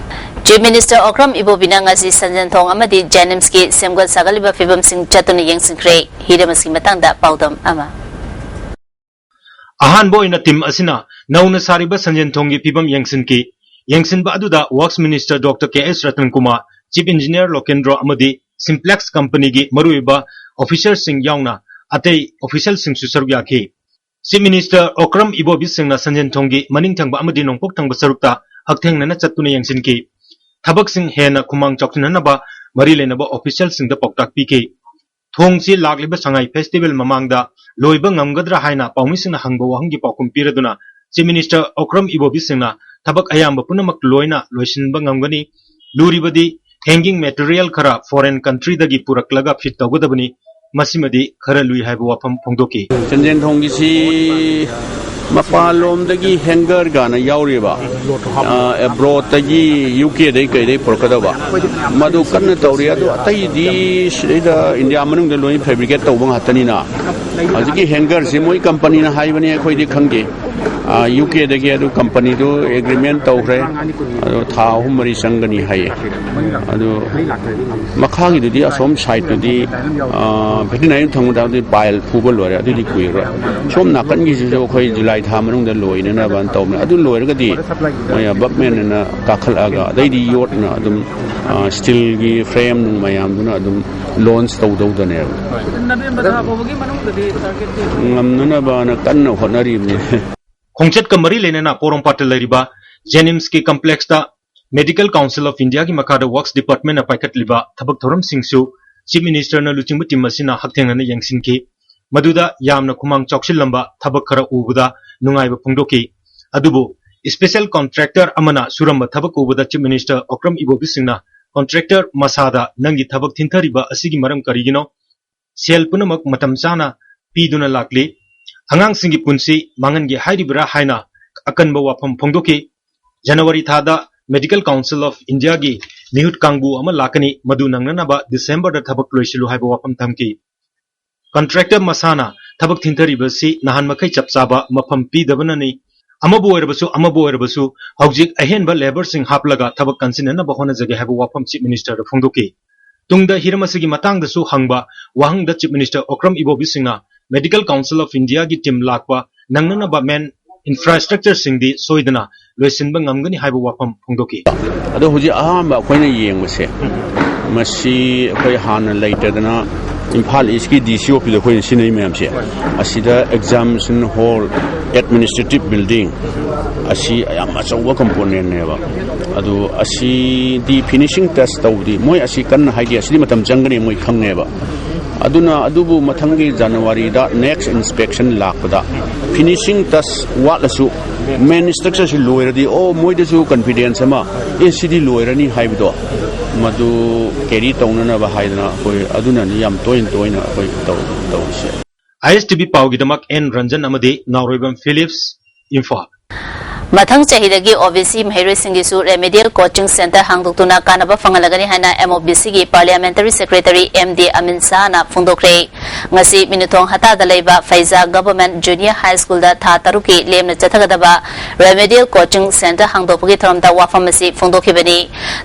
ꯆꯤꯐ ꯃꯤꯅꯤꯁꯇꯔ ꯑꯣꯀ꯭ꯔꯝ ꯏꯕꯣꯕꯤꯅ ꯉꯁꯤ ꯁꯟꯖꯦꯟꯊꯣꯡ ꯑꯃꯗꯤ ꯖꯦꯅꯤꯝꯁꯀꯤ ꯁꯦꯝꯒꯠ ꯁꯥꯒꯠꯂꯤꯕ ꯐꯤꯕꯝꯁꯤꯡ ꯆꯠꯇꯨꯅ ꯌꯦꯡꯁꯤꯟꯈ꯭ꯔꯦ꯫ ꯍꯤꯔꯝ ꯑꯁꯤꯒꯤ ꯃꯇꯥꯡꯗ ꯄꯥꯎꯗꯝ ꯑꯃ꯫ ꯑꯍꯥꯟꯕ ꯑꯣꯏꯅ ꯇꯤꯝ ꯑꯁꯤꯅ ꯅꯧꯅ ꯁꯥꯔꯤꯕ ꯁꯟꯖꯦꯟꯊꯣꯡꯒꯤ ꯐꯤꯕꯝ ꯌꯦꯡꯁꯤꯟꯈꯤ꯫ ꯌꯦꯡꯁꯤꯟꯕ ꯑꯗꯨꯗ ꯋꯥꯔꯛꯁ ꯃꯤꯅꯤꯁꯇꯔ ꯗꯣꯛꯇꯔ ꯀꯦ ꯑꯦꯁ ꯔꯇꯟ ꯀꯨꯃꯥꯔ, ꯆꯤꯐ ꯏꯟꯖꯤꯅꯤꯌꯔ ꯂꯣꯀꯦꯟꯗ꯭ꯔꯣ ꯑꯃꯗꯤ ꯁꯤꯝꯄ꯭ꯂꯦꯛꯁ ꯀꯝꯄꯅꯤꯒꯤ ꯃꯔꯨꯑꯣꯏꯕ ꯑꯣꯐꯤꯁꯔꯁꯤꯡ ꯌꯥꯎꯅ ꯑꯇꯩ ꯑꯣꯐꯤꯁꯤꯌꯦꯜꯁꯤꯡꯁꯨ ꯁꯔꯨꯛ ꯌꯥꯈꯤ꯫ ꯆꯤꯐ ꯃꯤꯅꯤꯁꯇꯔ ꯑꯣꯀ꯭ꯔꯝ ꯏꯕꯣꯕꯤ ꯁꯤꯡꯅ ꯁꯟꯖꯦꯟꯊꯣꯡꯒꯤ ꯃꯅꯤꯡ ꯊꯪꯕ ꯑꯃꯗꯤ ꯅꯣꯡꯄꯣꯛ ꯊꯪꯕ ꯁꯔꯨꯛꯇ ꯍꯛꯊꯦꯡꯅꯅ ꯆꯠꯇꯨꯅ ꯌꯦꯡꯁꯤꯟꯈꯤ꯫ ꯊꯕꯛꯁꯤꯡ ꯍꯦꯟꯅ ꯈꯨꯃꯥꯡ ꯆꯥꯎꯁꯤꯟꯅꯅꯕ ꯃꯔꯤ ꯂꯩꯅꯕ ꯑꯣꯐꯤꯁꯤꯌꯦꯜꯁꯤꯡꯗ ꯄꯥꯎꯇꯥꯛ ꯄꯤꯈꯤ꯫ ꯊꯣꯡꯁꯤ ꯂꯥꯛꯂꯤꯕ ꯁꯉꯥꯏ ꯐꯦꯁꯇꯤꯚꯦꯜ ꯃꯃꯥꯡꯗ ꯂꯣꯏꯕ ꯉꯝꯒꯗ꯭ꯔꯥ ꯍꯥꯏꯅ ꯄꯥꯎꯃꯤꯁꯤꯡꯅ ꯍꯪꯕ ꯋꯥꯍꯪꯒꯤ ꯄꯥꯎꯈꯨꯝ ꯄꯤꯔꯗꯨꯅ ꯆꯤꯐ ꯃꯤꯅꯤꯁꯇꯔ ꯑꯣꯀ꯭ꯔꯝ ꯏꯕꯣꯕꯤ ꯁꯤꯡꯅ ꯊꯕꯛ ꯑꯌꯥꯝꯕ ꯄꯨꯝꯅꯃꯛ ꯂꯣꯏꯅ ꯂꯣꯏꯁꯤꯟꯕ ꯉꯝꯒꯅꯤ꯫ ꯂꯨꯔꯤꯕꯗꯤ ꯍꯦꯡꯒꯤꯡ ꯃꯦꯇꯔꯤꯌꯦꯜ ꯈꯔ ꯐꯣꯔꯦꯟ ꯀꯟꯇ꯭ꯔꯤꯗꯒꯤ ꯄꯨꯔꯛꯂꯒ ꯐꯤꯠ ꯇꯧꯒꯗꯕꯅꯤ꯫ ꯃꯁꯤꯃꯗꯤ ꯈꯔ ꯂꯨꯏ ꯍꯥꯏꯕ ꯋꯥꯐꯝ ꯐꯣꯡꯗꯣꯛꯈꯤ꯫ ꯆꯟꯗꯦꯟ ꯊꯣꯡꯒꯤꯁꯤ ꯃꯄꯥꯟꯂꯣꯝꯗꯒꯤ ꯍꯦꯡꯒꯔ ꯒꯥꯅ ꯌꯥꯎꯔꯤꯕ, ꯑ, ꯑꯦꯕ꯭ꯔꯣꯗꯇꯒꯤ, ꯌꯨ ꯀꯦꯗꯩ ꯀꯩꯗꯩ ꯄꯨꯔꯛꯀꯗꯕ, ꯃꯗꯨ ꯀꯟꯅ ꯇꯧꯔꯤ꯫ ꯑꯗꯨ ꯑꯇꯩꯗꯤ ꯁꯤꯗꯩꯗ ꯏꯟꯗꯤꯌꯥ ꯃꯅꯨꯡꯗ ꯂꯣꯏ ꯐꯦꯕ꯭ꯔꯤꯀꯦꯠ ꯇꯧꯕ ꯉꯥꯛꯇꯅꯤꯅ, ꯍꯧꯖꯤꯛꯀꯤ ꯍꯦꯡꯒꯔꯁꯤ ꯃꯣꯏ ꯀꯝꯄꯅꯤꯅ ꯍꯥꯏꯕꯅꯤ, ꯑꯩꯈꯣꯏꯗꯤ ꯈꯪꯗꯦ꯫ ꯑ, ꯌꯨ ꯀꯦꯗꯒꯤ ꯑꯗꯨ ꯀꯝꯄꯅꯤꯗꯨ ꯑꯦꯒ꯭ꯔꯤꯃꯦꯟ ꯇꯧꯈ꯭ꯔꯦ꯫ ꯑꯗꯣ ꯊꯥ ꯑꯍꯨꯝ ꯃꯔꯤ ꯆꯪꯒꯅꯤ ꯍꯥꯏꯌꯦ꯫ ꯑꯗꯨ ꯃꯈꯥꯒꯤꯗꯨꯗꯤ ꯑꯁꯣꯝ ꯁꯥꯏꯠꯇꯨꯗꯤ, ꯑ, ꯚꯦꯇꯤꯅꯔꯤ ꯊꯝꯒꯗꯕꯗꯤ ꯄꯥꯏꯜ ꯐꯨꯕ ꯂꯣꯏꯔꯦ, ꯑꯗꯨꯗꯤ ꯀꯨꯏꯔꯣꯏ꯫ ꯁꯣꯝ ꯅꯥꯀꯟꯒꯤꯁꯤꯁꯨ ꯑꯩꯈꯣꯏ ꯖꯨꯂꯥꯏ ꯊꯥ ꯃꯅꯨꯡꯗ ꯂꯣꯏꯅꯅꯕꯅ ꯇꯧꯕꯅꯦ꯫ ꯑꯗꯨ ꯂꯣꯏꯔꯒꯗꯤ ꯃꯣꯏ ꯑꯕꯞꯃꯦꯟ ꯑꯅ ꯀꯥꯈꯠꯂꯛꯑꯒ, ꯑꯗꯩꯗꯤ ꯌꯣꯠꯅ ꯑꯗꯨꯝ, ꯑ, ꯁ꯭ꯇꯤꯜꯒꯤ ꯐ꯭ꯔꯦꯝ ꯅꯨꯡ ꯃꯌꯥꯝꯗꯨꯅ ꯑꯗꯨꯝ ꯂꯣꯟꯆ ꯇꯧꯗꯧꯗꯅꯦꯕ꯫ ꯅꯕꯦꯝꯕꯔ ꯊꯥ ꯐꯥꯎꯕꯒꯤ ꯃꯅꯨꯡꯗꯗꯤ ꯇꯥꯔꯒꯦꯠꯇꯤ ꯉꯝꯅꯅꯕꯅ ꯀꯟꯅ ꯍꯣꯠꯅꯔꯤꯕꯅꯤ꯫ ꯈꯣꯡꯆꯠꯀ ꯃꯔꯤ ꯂꯩꯅꯅ ꯄꯣꯔꯣꯝꯄꯥꯠꯇ ꯂꯩꯔꯤꯕ ꯖꯦꯅꯤꯝꯁꯀꯤ ꯀꯝꯄ꯭ꯂꯦꯛꯁꯇ ꯃꯦꯗꯤꯀꯦꯜ ꯀꯥꯎꯟꯁꯤꯜ ꯑꯣꯐ ꯏꯟꯗꯤꯌꯥꯒꯤ ꯃꯈꯥꯗ ꯋꯥꯔꯛꯁ ꯗꯤꯄꯥꯔꯠꯃꯦꯟꯅ ꯄꯥꯏꯈꯠꯂꯤꯕ ꯊꯕꯛ ꯊꯧꯔꯝꯁꯤꯡꯁꯨ ꯆꯤꯐ ꯃꯤꯅꯤꯁꯇꯔꯅ ꯂꯨꯆꯤꯡꯕ ꯇꯤꯝ ꯑꯁꯤꯅ ꯍꯛꯊꯦꯡꯅꯅ ꯌꯦꯡꯁꯤꯟꯈꯤ꯫ ꯃꯗꯨꯗ ꯌꯥꯝꯅ ꯈꯨꯃꯥꯡ ꯆꯥꯎꯁꯤꯜꯂꯝꯕ ꯊꯕꯛ ꯈꯔ ꯎꯕꯗ ꯅꯨꯡꯉꯥꯏꯕ ꯐꯣꯡꯗꯣꯛꯈꯤ꯫ ꯑꯗꯨꯕꯨ ꯏꯁꯄꯦꯁꯦꯜ ꯀꯣꯟꯇ꯭ꯔꯦꯛꯇꯔ ꯑꯃꯅ ꯁꯨꯔꯝꯕ ꯊꯕꯛ ꯎꯕꯗ ꯆꯤꯐ ꯃꯤꯅꯤꯁꯇꯔ ꯑꯣꯀ꯭ꯔꯝ ꯏꯕꯣꯕꯤ ꯁꯤꯡꯅ ꯀꯣꯟꯇ꯭ꯔꯦꯛꯇꯔ ꯃꯁꯥꯗ ꯅꯪꯒꯤ ꯊꯕꯛ ꯊꯤꯟꯊꯔꯤꯕ ꯑꯁꯤꯒꯤ ꯃꯔꯝ ꯀꯔꯤꯒꯤꯅꯣ? ꯁꯦꯜ ꯄꯨꯝꯅꯃꯛ ꯃꯇꯝ ꯆꯥꯅ ꯄꯤꯗꯨꯅ ꯂꯥꯛꯂꯤ꯫ ꯑꯉꯥꯡꯁꯤꯡꯒꯤ ꯄꯨꯟꯁꯤ ꯃꯥꯡꯍꯟꯒꯦ ꯍꯥꯏꯔꯤꯕ꯭ꯔꯥ ꯍꯥꯏꯅ ꯑꯀꯟꯕ ꯋꯥꯐꯝ ꯐꯣꯡꯗꯣꯛꯈꯤ꯫ ꯖꯅꯋꯥꯔꯤ ꯊꯥꯗ Medical Council of Indiaꯒꯤ ꯃꯤꯍꯨꯠ ꯀꯥꯡꯕꯨ ꯑꯃ ꯂꯥꯛꯀꯅꯤ, ꯃꯗꯨ ꯅꯪꯅꯅꯕ ꯗꯤꯁꯦꯝꯕꯔꯗ ꯊꯕꯛ ꯂꯣꯏꯁꯤꯜꯂꯨ ꯍꯥꯏꯕ ꯋꯥꯐꯝ ꯊꯝꯈꯤ꯫ ꯀꯟꯇ꯭ꯔꯦꯛꯇꯔ ꯃꯁꯥꯅ ꯊꯕꯛ ꯊꯤꯟꯊꯔꯤꯕꯁꯤ ꯅꯍꯥꯟ ꯃꯈꯩ ꯆꯞ ꯆꯥꯕ ꯃꯐꯝ ꯄꯤꯗꯕꯅꯅꯤ꯫ ꯑꯃꯕꯨ ꯑꯣꯏꯔꯕꯁꯨ, ꯑꯃꯕꯨ ꯑꯣꯏꯔꯕꯁꯨ, ꯍꯧꯖꯤꯛ ꯑꯍꯦꯟꯕ ꯂꯦꯕꯔꯁꯤꯡ ꯍꯥꯞꯂꯒ ꯊꯕꯛ ꯀꯟꯁꯤꯟꯅꯅꯕ ꯍꯣꯠꯅꯖꯒꯦ ꯍꯥꯏꯕ ꯋꯥꯐꯝ ꯆꯤꯐ ꯃꯤꯅꯤꯁꯇꯔꯗ ꯐꯣꯡꯗꯣꯛꯈꯤ꯫ ꯇꯨꯡꯗ ꯍꯤꯔꯝ ꯑꯁꯤꯒꯤ ꯃꯇꯥꯡꯗꯁꯨ ꯍꯪꯕ ꯋꯥꯍꯪꯗ ꯆꯤꯐ ꯃꯤꯅꯤꯁꯇꯔ ꯑꯣꯀ꯭ꯔꯝ ꯏꯕꯣꯕꯤ ꯁꯤꯡꯅ Medical Council of Indiaꯒꯤ ꯇꯤꯝ ꯂꯥꯛꯄ ꯅꯪꯅꯅꯕ ꯃꯦꯟ ꯏꯟꯐ꯭ꯔꯥꯁ꯭ꯇ꯭ꯔꯛꯆꯔꯁꯤꯡꯗꯤ ꯁꯣꯏꯗꯅ ꯂꯣꯏꯁꯤꯟꯕ ꯉꯝꯒꯅꯤ ꯍꯥꯏꯕ ꯋꯥꯐꯝ ꯐꯣꯡꯗꯣꯛꯈꯤ꯫ ꯑꯗꯣ ꯍꯧꯖꯤꯛ ꯑꯍꯥꯟꯕ ꯑꯩꯈꯣꯏꯅ ꯌꯦꯡꯕꯁꯦ, ꯃꯁꯤ ꯑꯩꯈꯣꯏ ꯍꯥꯟꯅ ꯂꯩꯇꯗꯅ ꯏꯝꯐꯥꯜ ꯏꯁꯀꯤ ꯗꯤ ꯁꯤ ꯑꯣꯐꯤꯁꯇ ꯑꯩꯈꯣꯏꯅ ꯁꯤꯖꯤꯟꯅꯩ ꯃꯌꯥꯝꯁꯦ, ꯑꯁꯤꯗ examination hall, administrative building, ꯑꯁꯤ ꯌꯥꯝ ꯑꯆꯧꯕ componentꯅꯦꯕ꯫ ꯑꯗꯨ ꯑꯁꯤꯗꯤ finishing touch ꯇꯧꯕꯗꯤ ꯃꯣꯏ ꯑꯁꯤ ꯀꯟꯅ ꯍꯥꯏꯗꯤ ꯑꯁꯤꯗꯤ ꯃꯇꯝ ꯆꯪꯒꯅꯤ ꯃꯣꯏ ꯈꯪꯉꯦꯕ꯫ ꯑꯗꯨꯅ ꯑꯗꯨꯕꯨ ꯃꯊꯪꯒꯤ ꯖꯅꯋꯥꯔꯤꯗ next inspection ꯂꯥꯛꯄꯗ finishing touch ꯋꯥꯠꯂꯁꯨ main structureꯁꯤ ꯂꯣꯏꯔꯗꯤ, ꯑꯣ, ꯃꯣꯏꯗꯁꯨ confidence ꯑꯃ, ꯑꯦ, ꯁꯤꯗꯤ ꯂꯣꯏꯔꯅꯤ ꯍꯥꯏꯕꯗꯣ, ꯃꯗꯨ carry ꯇꯧꯅꯅꯕ ꯍꯥꯏꯗꯅ ꯑꯩꯈꯣꯏ ꯑꯗꯨꯅꯅꯤ ꯌꯥꯝ ꯇꯣꯏꯅ ꯇꯣꯏꯅ ꯑꯩꯈꯣꯏ ꯇꯧ-, ꯇꯧꯔꯤꯁꯦ꯫ ꯑꯥꯏ ꯑꯦꯁ ꯇꯤ ꯚꯤ ꯄꯥꯎꯒꯤꯗꯃꯛ ꯑꯦꯟ ꯔꯟꯖꯟ ꯑꯃꯗꯤ ꯅꯥꯎꯔꯣꯏꯕꯝ ꯐꯤꯂꯤꯞꯁ, ꯏꯝꯐꯥꯜ꯫ ꯃꯊꯪ ꯆꯍꯤꯗꯒꯤ ꯑꯣ B C ꯃꯍꯩꯔꯣꯏꯁꯤꯡꯒꯤꯁꯨ remedial coaching centre ꯍꯥꯡꯗꯣꯛꯇꯨꯅ ꯀꯥꯟꯅꯕ ꯐꯪꯍꯜꯂꯒꯅꯤ ꯍꯥꯏꯅ ꯑꯦꯝ ꯑꯣ ꯕꯤ ꯁꯤꯒꯤ parliamentary secretary ꯑꯦꯝ ꯗꯤ ꯑꯃꯤꯟ ꯁꯍꯥꯅ ꯐꯣꯡꯗꯣꯛꯈ꯭ꯔꯦ꯫ ꯉꯁꯤ ꯃꯤꯅꯨꯊꯣꯡ ꯍꯇꯥꯗ ꯂꯩꯕ ꯐꯩꯖꯥ Government Junior High Schoolꯗ ꯊꯥ ꯇꯔꯨꯛꯀꯤ ꯂꯦꯝꯅ ꯆꯠꯊꯒꯗꯕ remedial coaching centre ꯍꯥꯡꯗꯣꯛꯄꯒꯤ ꯊꯧꯔꯝꯗ ꯋꯥꯐꯝ ꯑꯁꯤ ꯐꯣꯡꯗꯣꯛꯈꯤꯕꯅꯤ꯫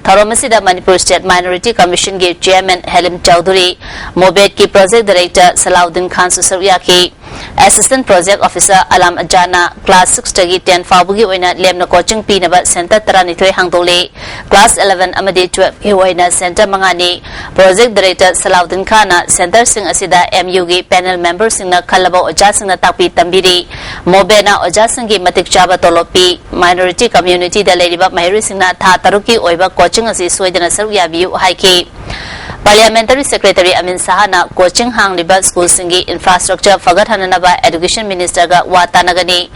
ꯊꯧꯔꯝ ꯑꯁꯤꯗ Manipur State Minority Commissionꯒꯤ chairman ꯍꯦꯂꯤꯝ Chaudhuri, ꯃꯣꯕꯦꯠꯀꯤ project director ꯁꯂꯥꯎꯗꯤꯟ ꯈꯥꯟꯁꯨ ꯁꯔꯨꯛ ꯌꯥꯈꯤ꯫ Assistant Project Officer ꯑꯂꯥꯝ ꯑꯖꯥꯅ class sixꯇꯒꯤ ten ꯐꯥꯎꯕꯒꯤ ꯑꯣꯏꯅ ꯂꯦꯝꯅ coaching ꯄꯤꯅꯕ centre ꯇꯔꯥꯅꯤꯊꯣꯏ ꯍꯥꯡꯗꯣꯛꯂꯦ꯫ Class eleven ꯑꯃꯗꯤ twelveꯀꯤ ꯑꯣꯏꯅ centre ꯃꯉꯥꯅꯤ꯫ Project Director ꯁꯂꯥꯎꯗꯤꯟ ꯈꯥꯟꯅ centreꯁꯤꯡ ꯑꯁꯤꯗ ꯑꯦꯝ ꯌꯨꯒꯤ panel memberꯁꯤꯡꯅ ꯈꯜꯂꯕ ꯑꯣꯖꯥꯁꯤꯡꯅ ꯇꯥꯛꯄꯤ ꯇꯝꯕꯤꯔꯤ꯫ ꯃꯣꯕꯦꯅ ꯑꯣꯖꯥꯁꯤꯡꯒꯤ ꯃꯇꯤꯛ ꯆꯥꯕ ꯇꯣꯂꯣꯞ ꯄꯤ꯫ Minority communityꯗ ꯂꯩꯔꯤꯕ ꯃꯍꯩꯔꯣꯏꯁꯤꯡꯅ ꯊꯥ ꯇꯔꯨꯛꯀꯤ ꯑꯣꯏꯕ coaching ꯑꯁꯤ ꯁꯣꯏꯗꯅ ꯁꯔꯨꯛ ꯌꯥꯕꯤꯌꯨ ꯍꯥꯏꯈꯤ꯫ Parliamentary Secretary ꯑꯃꯤꯟ ꯁꯍꯥꯅ coaching ꯍꯥꯡꯂꯤꯕ schoolꯁꯤꯡꯒꯤ infrastructure ꯐꯒꯠꯍꯟꯅꯅꯕ Education Ministerꯒ ꯋꯥ ꯇꯥꯅꯒꯅꯤ꯫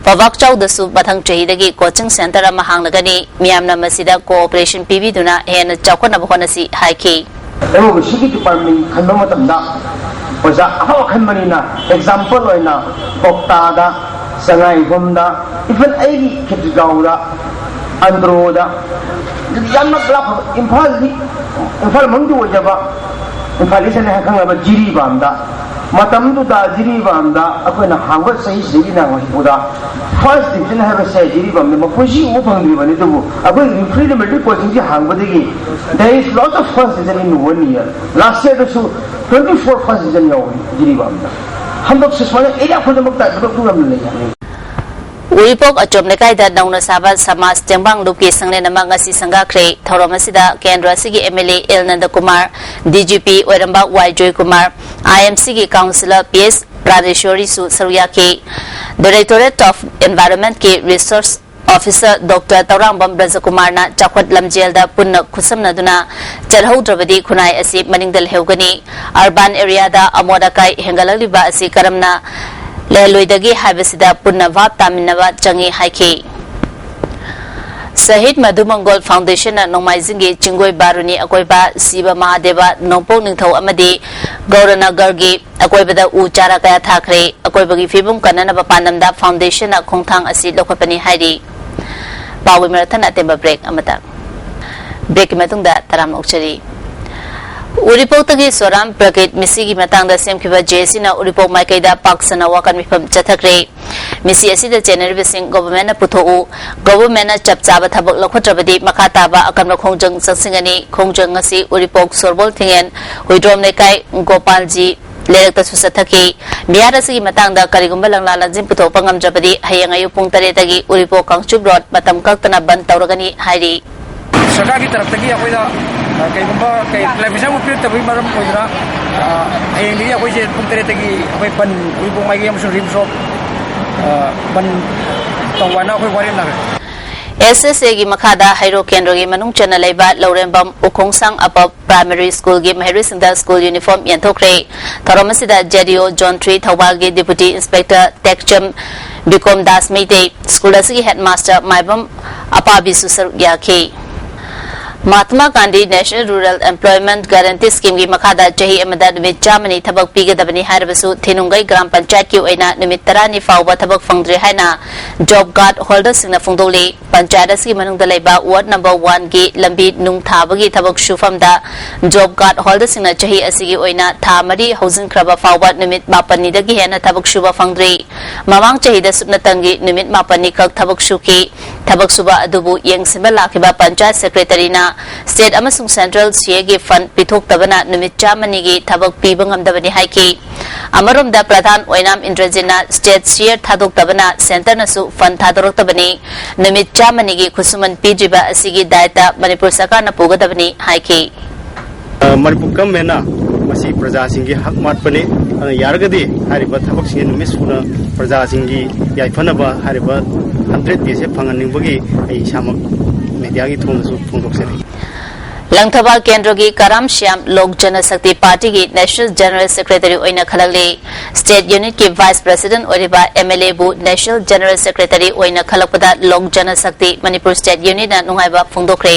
ꯐꯕꯥꯛꯆꯧꯗꯁꯨ ꯃꯊꯪ ꯆꯍꯤꯗꯒꯤ coaching centre ꯑꯃ ꯍꯥꯡꯂꯒꯅꯤ꯫ ꯃꯤꯌꯥꯝꯅ ꯃꯁꯤꯗ cooperation ꯄꯤꯕꯤꯗꯨꯅ ꯍꯦꯟꯅ ꯆꯥꯎꯈꯠꯅꯕ ꯍꯣꯠꯅꯁꯤ ꯍꯥꯏꯈꯤ꯫ ꯑꯦꯝ ꯑꯣ ꯕꯤ ꯁꯤꯒꯤ department ꯈꯟꯕ ꯃꯇꯝꯗ ꯑꯣꯖꯥ ꯑꯐꯕ ꯈꯟꯕꯅꯤꯅ, ꯑꯦꯛꯖꯥꯝꯄꯜ ꯑꯣꯏꯅ ꯀꯣꯛꯇꯥꯗ, ꯆꯉꯥꯏꯌꯨꯝꯐꯝꯗ, ꯏꯚꯟ ꯑꯩꯒꯤ ꯈꯦꯇ꯭ꯔꯤꯒꯥꯎꯗ, ꯑꯟꯗ꯭ꯔꯣꯗ, ꯌꯥꯝꯅ ꯂꯥꯞꯄ ꯏꯝꯐꯥꯜꯗꯤ, ꯏꯝꯐꯥꯜ ꯃꯅꯨꯡꯗ ꯑꯣꯏꯖꯕ ꯏꯝꯐꯥꯜ ꯏꯁ ꯑꯅ ꯈꯪꯅꯕ ꯖꯤꯔꯤꯕꯥꯝꯗ, ꯃꯇꯝꯗꯨꯗ ꯖꯤꯔꯤꯕꯥꯝꯗ ꯑꯩꯈꯣꯏꯅ ꯍꯥꯡꯕ ꯆꯍꯤꯁꯤꯗꯒꯤꯅ ꯍꯧꯖꯤꯛ ꯐꯥꯎꯗ ꯐꯥꯔꯁ ꯗꯤꯕꯤꯖꯟ ꯍꯥꯏꯕꯁꯦ ꯖꯤꯔꯤꯕꯥꯝꯗ ꯃꯄꯨꯟꯁꯤ ꯎꯕ ꯐꯪꯗ꯭ꯔꯤꯕꯅꯤ꯫ ꯑꯗꯨꯕꯨ ꯑꯩꯈꯣꯏ ꯄ꯭ꯔꯤ ꯂꯤꯃꯤꯇꯦꯠ ꯀꯣꯆꯤꯡꯁꯤ ꯍꯥꯡꯕꯗꯒꯤ there is lot of first division in one year. Last year ꯗꯁꯨ twenty four first division ꯌꯥꯎꯕꯅꯤ ꯖꯤꯔꯤꯕꯥꯝꯗ꯫ ꯍꯟꯗꯛꯁꯨ ꯁꯨꯃꯥꯏꯅ ꯑꯦꯔꯤꯌꯥ ꯈꯨꯗꯤꯡꯃꯛꯇ ꯊꯕꯛ ꯌꯥꯝꯅ ꯂꯩ ꯍꯥꯏꯕꯅꯤ꯫ ꯎꯔꯤꯄꯣꯛ ꯑꯆꯣꯝ ꯂꯩꯀꯥꯏꯗ ꯅꯧꯅ ꯁꯥꯕ ꯁꯃꯥꯖ ꯇꯦꯡꯕꯥꯡ ꯂꯨꯞꯀꯤ ꯁꯪꯂꯦꯟ ꯑꯃ ꯉꯁꯤ ꯁꯪꯒꯥꯈ꯭ꯔꯦ꯫ ꯊꯧꯔꯝ ꯑꯁꯤꯗ ꯀꯦꯟꯗ꯭ꯔ ꯑꯁꯤꯒꯤ ꯑꯦꯝ ꯑꯦꯜ ꯑꯦ ꯑꯦꯜ ꯅꯟꯗꯀꯨꯃꯥꯔ, ꯗꯤ ꯖꯤ ꯄꯤ ꯑꯣꯏꯔꯝꯕ ꯋꯥꯏ ꯖꯣꯏꯀꯨꯃꯥꯔ, ꯑꯥꯏ ꯑꯦꯝ ꯁꯤꯒꯤ ꯀꯥꯎꯟꯁꯤꯂꯔ ꯄꯤ ꯑꯦꯁ ꯄ꯭ꯔꯥꯅꯦꯁꯣꯔꯤꯁꯨ ꯁꯔꯨꯛ ꯌꯥꯈꯤ꯫ ꯗꯥꯏꯔꯦꯛꯇꯣꯔꯦꯠ ꯑꯣꯐ ꯑꯦꯟꯚꯥꯏꯔꯣꯟꯃꯦꯟꯠꯀꯤ ꯔꯤꯁꯣꯔꯁ ꯑꯣꯐꯤꯁꯔ ꯗꯣꯛꯇꯔ ꯇꯧꯔꯥꯡꯕꯝ ꯕ꯭ꯔꯖꯀꯨꯃꯥꯔꯅ ꯆꯥꯎꯈꯠ ꯂꯝꯖꯦꯜꯗ ꯄꯨꯟꯅ ꯈꯨꯠꯁꯝꯅꯗꯨꯅ ꯆꯠꯍꯧꯗ꯭ꯔꯕꯗꯤ ꯈꯨꯟꯅꯥꯏ ꯑꯁꯤ ꯃꯅꯤꯡꯗ ꯂꯩꯍꯧꯒꯅꯤ꯫ ꯑꯔꯕꯥꯟ ꯑꯦꯔꯤꯌꯥꯗ ꯑꯃꯣꯠ ꯑꯀꯥꯏ ꯍꯦꯟꯒꯠꯂꯛꯂꯤꯕ ꯑꯁꯤ ꯀꯔꯝꯅ ꯂꯩꯍꯜꯂꯣꯏꯗꯒꯦ ꯍꯥꯏꯕꯁꯤꯗ ꯄꯨꯟꯅ ꯚꯥꯞ ꯇꯥꯃꯤꯟꯅꯕ ꯆꯪꯏ ꯍꯥꯏꯈꯤ꯫ ꯁꯍꯤꯗ ꯃꯙꯨ ꯃꯪꯒꯣꯜ ꯐꯥꯎꯟꯗꯦꯁꯟꯅ ꯅꯣꯡꯃꯥꯏꯖꯤꯡꯒꯤ ꯆꯤꯡꯒꯣꯏ ꯕꯥꯔꯨꯅꯤ ꯑꯀꯣꯏꯕ ꯁꯤꯕ ꯃꯍꯥꯗꯦꯕ ꯅꯣꯡꯄꯣꯛ ꯅꯤꯡꯊꯧ ꯑꯃꯗꯤ ꯒꯧꯔꯅꯒꯔꯒꯤ ꯑꯀꯣꯏꯕꯗ ꯎ ꯆꯥꯔꯥ ꯀꯌꯥ ꯊꯥꯈ꯭ꯔꯦ꯫ ꯑꯀꯣꯏꯕꯒꯤ ꯐꯤꯕꯝ ꯀꯟꯅꯅꯕ ꯄꯥꯟꯗꯝꯗ ꯐꯥꯎꯟꯗꯦꯁꯟꯅ ꯈꯣꯡꯊꯥꯡ ꯑꯁꯤ ꯂꯧꯈꯠꯄꯅꯤ ꯍꯥꯏꯔꯤ꯫ ꯄꯥꯎꯒꯤ ꯃꯔꯛ ꯊꯠꯅ ꯑꯇꯦꯟꯕ ꯕ꯭ꯔꯦꯛ ꯑꯃꯇ꯫ ꯕ꯭ꯔꯦꯛꯀꯤ ꯃꯇꯨꯡꯗ ꯇꯔꯥꯝꯅ ꯑꯣꯛꯆꯔꯤ꯫ ꯎꯔꯤꯄꯣꯛꯇꯒꯤ ꯁꯣꯔꯥꯝ ꯄ꯭ꯔꯒꯤꯠ ꯃꯤꯁꯤꯒꯤ ꯃꯇꯥꯡꯗ ꯁꯦꯝꯈꯤꯕ ꯖꯦ ꯑꯦꯁ ꯁꯤꯅ ꯎꯔꯤꯄꯣꯛ ꯃꯥꯏꯀꯩꯗ ꯄꯥꯛ ꯁꯟꯅ ꯋꯥꯀꯠ ꯃꯤꯐꯝ ꯆꯠꯊꯈ꯭ꯔꯦ꯫ ꯃꯤꯁꯤ ꯑꯁꯤꯗ ꯆꯦꯟꯅꯔꯤꯕꯁꯤꯡ ꯒꯣꯚꯔꯟꯃꯦꯟꯠꯅ ꯄꯨꯊꯣꯛꯎ, ꯒꯣꯚꯔꯟꯃꯦꯟꯠꯅ ꯆꯞ ꯆꯥꯕ ꯊꯕꯛ ꯂꯧꯈꯠꯇ꯭ꯔꯕꯗꯤ ꯃꯈꯥ ꯇꯥꯕ ꯑꯀꯟꯕ ꯈꯣꯡꯖꯪ ꯆꯪꯁꯤꯟꯒꯅꯤ꯫ ꯈꯣꯡꯖꯪ ꯑꯁꯤ ꯎꯔꯤꯄꯣꯛ ꯁꯣꯔꯕꯣꯜ ꯊꯤꯡꯉꯦꯟ, ꯍꯨꯏꯗ꯭ꯔꯣꯝ ꯂꯩꯀꯥꯏ, ꯒꯣꯄꯥꯜꯖꯤ ꯂꯩꯔꯛꯇꯁꯨ ꯆꯠꯊꯈꯤ꯫ ꯃꯤꯍꯥꯠ ꯑꯁꯤꯒꯤ ꯃꯇꯥꯡꯗ ꯀꯔꯤꯒꯨꯝꯕ ꯂꯪꯂꯥ ꯂꯪꯖꯤꯟ ꯄꯨꯊꯣꯛꯄ ꯉꯝꯗ꯭ꯔꯕꯗꯤ ꯍꯌꯦꯡ ꯑꯌꯨꯛ ꯄꯨꯡ ꯇꯔꯦꯠꯇꯒꯤ ꯎꯔꯤꯄꯣꯛ ꯀꯥꯡꯆꯨꯞ ꯔꯣꯗ ꯃꯇꯝ ꯀꯛꯇꯅ ꯕꯟꯗ ꯇꯧꯔꯒꯅꯤ ꯍꯥꯏꯔꯤ꯫ ꯁꯔꯀꯥꯔꯒꯤ ꯇꯔꯞꯇꯒꯤ ꯑꯩꯈꯣꯏꯗ, ꯑ, ꯀꯩꯒꯨꯝꯕ ꯀꯩ clarification ꯑꯃ ꯄꯤꯔꯛꯇꯕꯒꯤ ꯃꯔꯝ ꯑꯣꯏꯗꯨꯅ, ꯑ, ꯍꯌꯦꯡꯗꯒꯤ ꯑꯩꯈꯣꯏꯁꯦ ꯄꯨꯡ ꯇꯔꯦꯠꯇꯒꯤ ꯑꯩꯈꯣꯏ ꯕꯟ, ꯎꯔꯤꯄꯣꯛ ꯃꯥꯏꯀꯩ ꯑꯃꯁꯨꯡ ꯔꯤꯝꯁ ꯔꯣꯗ, ꯑ, ꯕꯟ ꯇꯧꯕ ꯍꯥꯏꯅ ꯑꯩꯈꯣꯏ ꯋꯥꯔꯦꯞ ꯅꯈ꯭ꯔꯦ꯫ ꯑꯦꯁ ꯑꯦꯁ ꯑꯦꯒꯤ ꯃꯈꯥꯗ ꯍꯩꯔꯣꯛ ꯀꯦꯟꯗ꯭ꯔꯒꯤ ꯃꯅꯨꯡ ꯆꯟꯅ ꯂꯩꯕ ꯂꯧꯔꯦꯝꯕꯝ ꯎꯈꯣꯡꯁꯥꯡ ꯑꯄꯞ ꯄ꯭ꯔꯥꯏꯃꯥꯔꯤ ꯁ꯭ꯀꯨꯜꯒꯤ ꯃꯍꯩꯔꯣꯏꯁꯤꯡꯗ ꯁ꯭ꯀꯨꯜ ꯌꯨꯅꯤꯐꯣꯔꯝ ꯌꯦꯟꯊꯣꯛꯈ꯭ꯔꯦ꯫ ꯊꯧꯔꯝ ꯑꯁꯤꯗ J D O zone three ꯊꯧꯕꯥꯜꯒꯤ deputy inspector Tekcham Bikom Das Meitei, school ꯑꯁꯤꯒꯤ ꯍꯦꯗꯃꯥꯁꯇꯔ ꯃꯥꯏꯕꯝ ꯑꯄꯥꯕꯤꯁꯨ ꯁꯔꯨꯛ ꯌꯥꯈꯤ꯫ Mahatma Gandhi National Rural Employment Guarantee ꯁ꯭ꯀꯤꯝꯒꯤ ꯃꯈꯥꯗ ꯆꯍꯤ ꯑꯃꯗ ꯅꯨꯃꯤꯠ ꯆꯥꯝꯃꯅꯤ ꯊꯕꯛ ꯄꯤꯒꯗꯕꯅꯤ ꯍꯥꯏꯔꯕꯁꯨ, ꯊꯤꯅꯨꯡꯒꯩ ꯒ꯭ꯔꯥꯝ ꯄꯟꯆꯥꯌꯠꯀꯤ ꯑꯣꯏꯅ ꯅꯨꯃꯤꯠ ꯇꯔꯥꯅꯤ ꯐꯥꯎꯕ ꯊꯕꯛ ꯐꯪꯗ꯭ꯔꯤ ꯍꯥꯏꯅ ꯖꯣꯕ ꯀꯥꯔꯗ ꯍꯣꯜꯗꯔꯁꯤꯡꯅ ꯐꯣꯡꯗꯣꯛꯂꯤ꯫ ꯄꯟꯆꯥꯌꯠ ꯑꯁꯤꯒꯤ ꯃꯅꯨꯡꯗ ꯂꯩꯕ ꯋꯥꯔꯗ ꯅꯝꯕꯔ ꯋꯥꯟꯒꯤ ꯂꯝꯕꯤ ꯅꯨꯡ ꯊꯥꯕꯒꯤ ꯊꯕꯛ ꯁꯨꯐꯝꯗ ꯖꯣꯕ ꯀꯥꯔꯗ ꯍꯣꯜꯗꯔꯁꯤꯡꯅ ꯆꯍꯤ ꯑꯁꯤꯒꯤ ꯑꯣꯏꯅ ꯊꯥ ꯃꯔꯤ ꯍꯧꯖꯤꯟꯈ꯭ꯔꯕ ꯐꯥꯎꯕ ꯅꯨꯃꯤꯠ ꯃꯥꯄꯟꯅꯤꯗꯒꯤ ꯍꯦꯟꯅ ꯊꯕꯛ ꯁꯨꯕ ꯐꯪꯗ꯭ꯔꯤ꯫ ꯃꯃꯥꯡ ꯆꯍꯤꯗ ꯁꯨꯞꯅꯇꯪꯒꯤ ꯅꯨꯃꯤꯠ ꯃꯥꯄꯟꯅꯤꯈꯛ ꯊꯕꯛ ꯁꯨꯈꯤ꯫ ꯊꯕꯛ ꯁꯨꯕ ꯑꯗꯨꯕꯨ ꯌꯦꯡꯁꯤꯟꯕ ꯂꯥꯛꯈꯤꯕ ꯄꯟꯆꯥꯌꯠ ꯁꯦꯀ꯭ꯔꯦꯇꯔꯤꯅ ꯁ꯭ꯇꯦꯠ ꯑꯃꯁꯨꯡ ꯁꯦꯟꯇ꯭ꯔꯦꯜ ꯁꯤꯑꯦꯒꯤ ꯐꯟꯗ ꯄꯤꯊꯣꯛꯇꯕꯅ ꯅꯨꯃꯤꯠ ꯆꯥꯝꯃꯅꯤꯒꯤ ꯊꯕꯛ ꯄꯤꯕ ꯉꯝꯗꯕꯅꯤ ꯍꯥꯏꯈꯤ꯫ ꯑꯃꯔꯣꯝꯗ, ꯄ꯭ꯔꯙꯥꯟ ꯑꯣꯏꯅꯥꯝ ꯏꯟꯗ꯭ꯔꯖꯤꯠꯅ ꯁ꯭ꯇꯦꯠ ꯁꯤꯑꯦ ꯊꯥꯗꯣꯛꯇꯕꯅ ꯁꯦꯟꯇꯔꯅꯁꯨ ꯐꯟꯗ ꯊꯥꯗꯣꯔꯛꯇꯕꯅꯤ꯫ ꯅꯨꯃꯤꯠ ꯆꯥꯝꯃꯅꯤꯒꯤ ꯈꯨꯠꯁꯨꯃꯟ ꯄꯤꯗ꯭ꯔꯤꯕ ꯑꯁꯤꯒꯤ ꯗꯥꯏꯇ ꯃꯅꯤꯄꯨꯔ ꯁꯔꯀꯥꯔꯅ ꯄꯨꯒꯗꯕꯅꯤ ꯍꯥꯏꯈꯤ꯫ ꯑ, ꯃꯅꯤꯄꯨꯔ ꯒꯚꯔꯟꯃꯦꯟꯠꯅ ꯃꯁꯤ ꯄ꯭ꯔꯖꯥꯁꯤꯡꯒꯤ ꯍꯛ ꯃꯥꯠꯄꯅꯤ꯫ ꯑꯗꯨꯅ ꯌꯥꯔꯒꯗꯤ ꯍꯥꯏꯔꯤꯕ ꯊꯕꯛꯁꯤꯡ ꯅꯨꯃꯤꯠ ꯁꯨꯅ ꯄ꯭ꯔꯖꯥꯁꯤꯡꯒꯤ ꯌꯥꯏꯐꯅꯕ ꯍꯥꯏꯔꯤꯕ ꯍꯟꯗ꯭ꯔꯦꯠ ꯗꯦꯁꯦ ꯐꯪꯍꯟꯅꯤꯡꯕꯒꯤ ꯑꯩ ꯏꯁꯥꯃꯛ ꯃꯦꯗꯤꯌꯥꯒꯤ ꯊꯣꯡꯗꯁꯨ ꯐꯣꯡꯗꯣꯛꯆꯔꯤ꯫ ꯂꯪꯊꯕꯥꯜ ꯀꯦꯟꯗ꯭ꯔꯒꯤ ꯀꯔꯥꯝ ꯁ꯭ꯌꯥꯝ ꯂꯣꯛ ꯖꯅꯁꯛꯇꯤ ꯄꯥꯔꯇꯤꯒꯤ ꯅꯦꯁꯅꯦꯜ ꯖꯦꯅꯔꯦꯜ ꯁꯦꯀ꯭ꯔꯦꯇꯔꯤ ꯑꯣꯏꯅ ꯈꯜꯂꯛꯂꯤ꯫ ꯁ꯭ꯇꯦꯠ ꯌꯨꯅꯤꯠꯀꯤ ꯚꯥꯏꯁ ꯄ꯭ꯔꯦꯁꯤꯗꯦꯟꯠ ꯑꯣꯏꯔꯤꯕ ꯑꯦꯝ ꯑꯦꯜ ꯑꯦꯕꯨ ꯅꯦꯁꯅꯦꯜ ꯖꯦꯅꯔꯦꯜ ꯁꯦꯀ꯭ꯔꯦꯇꯔꯤ ꯑꯣꯏꯅ ꯈꯜꯂꯛꯄꯗ ꯂꯣꯛ ꯖꯅꯁꯛꯇꯤ ꯃꯅꯤꯄꯨꯔ ꯁ꯭ꯇꯦꯠ ꯌꯨꯅꯤꯠꯅ ꯅꯨꯡꯉꯥꯏꯕ ꯐꯣꯡꯗꯣꯛꯈ꯭ꯔꯦ꯫